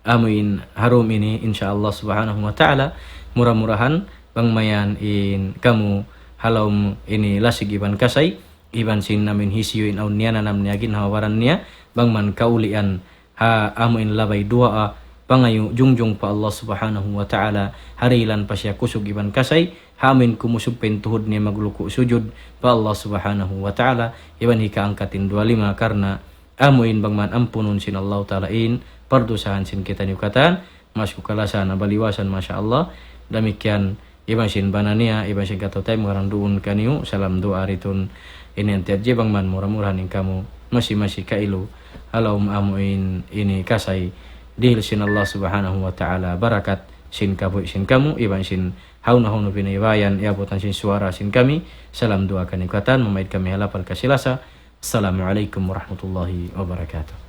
amuin ha dum ini, insya Allah subhanahu wa ta'ala, mura-murahan, bang mayan in kamu ha lawm ini lasig iban kasay, iban sin amuin hisiyu in awn niya nanam niya ginhawa-baran niya, bang man kaulian, ha amuin labay duwaa, pangayu' jungjung pa Allah subhanahu wa ta'ala, ha dihilan pa siya kusug iban kasay, ha amuin kumusug pa in tuhud niya magluku' sujud pa Allah subhanahu wa ta'ala, iban hikaangkat in duwa lima karna' amuin bang man ampunun sin Allah ta'ala in pardusahan sin kitaniyu katan, maas ku kalasahan baliwasan, masha Allah, damikkiyan iban sin bana niya, iban sin kataw-taymanghuran duun kaniyu, salam duwaa ritun ini anti adji bang man mura-murahan in kamu, masi-masi kailu, ha lawm amuin ini kasay, dihil sin Allah subhanahu wa ta'ala, barakat sin kabuhi' sin kamu, iban sin hawnu-hawnu binayabayan, iyabutan sin suwara sin kami, salam duwaa kaniyu katan, mamaid kami ha lapal kasi-lasa. Assalamu alaykum warahmatullahi wabarakatuh.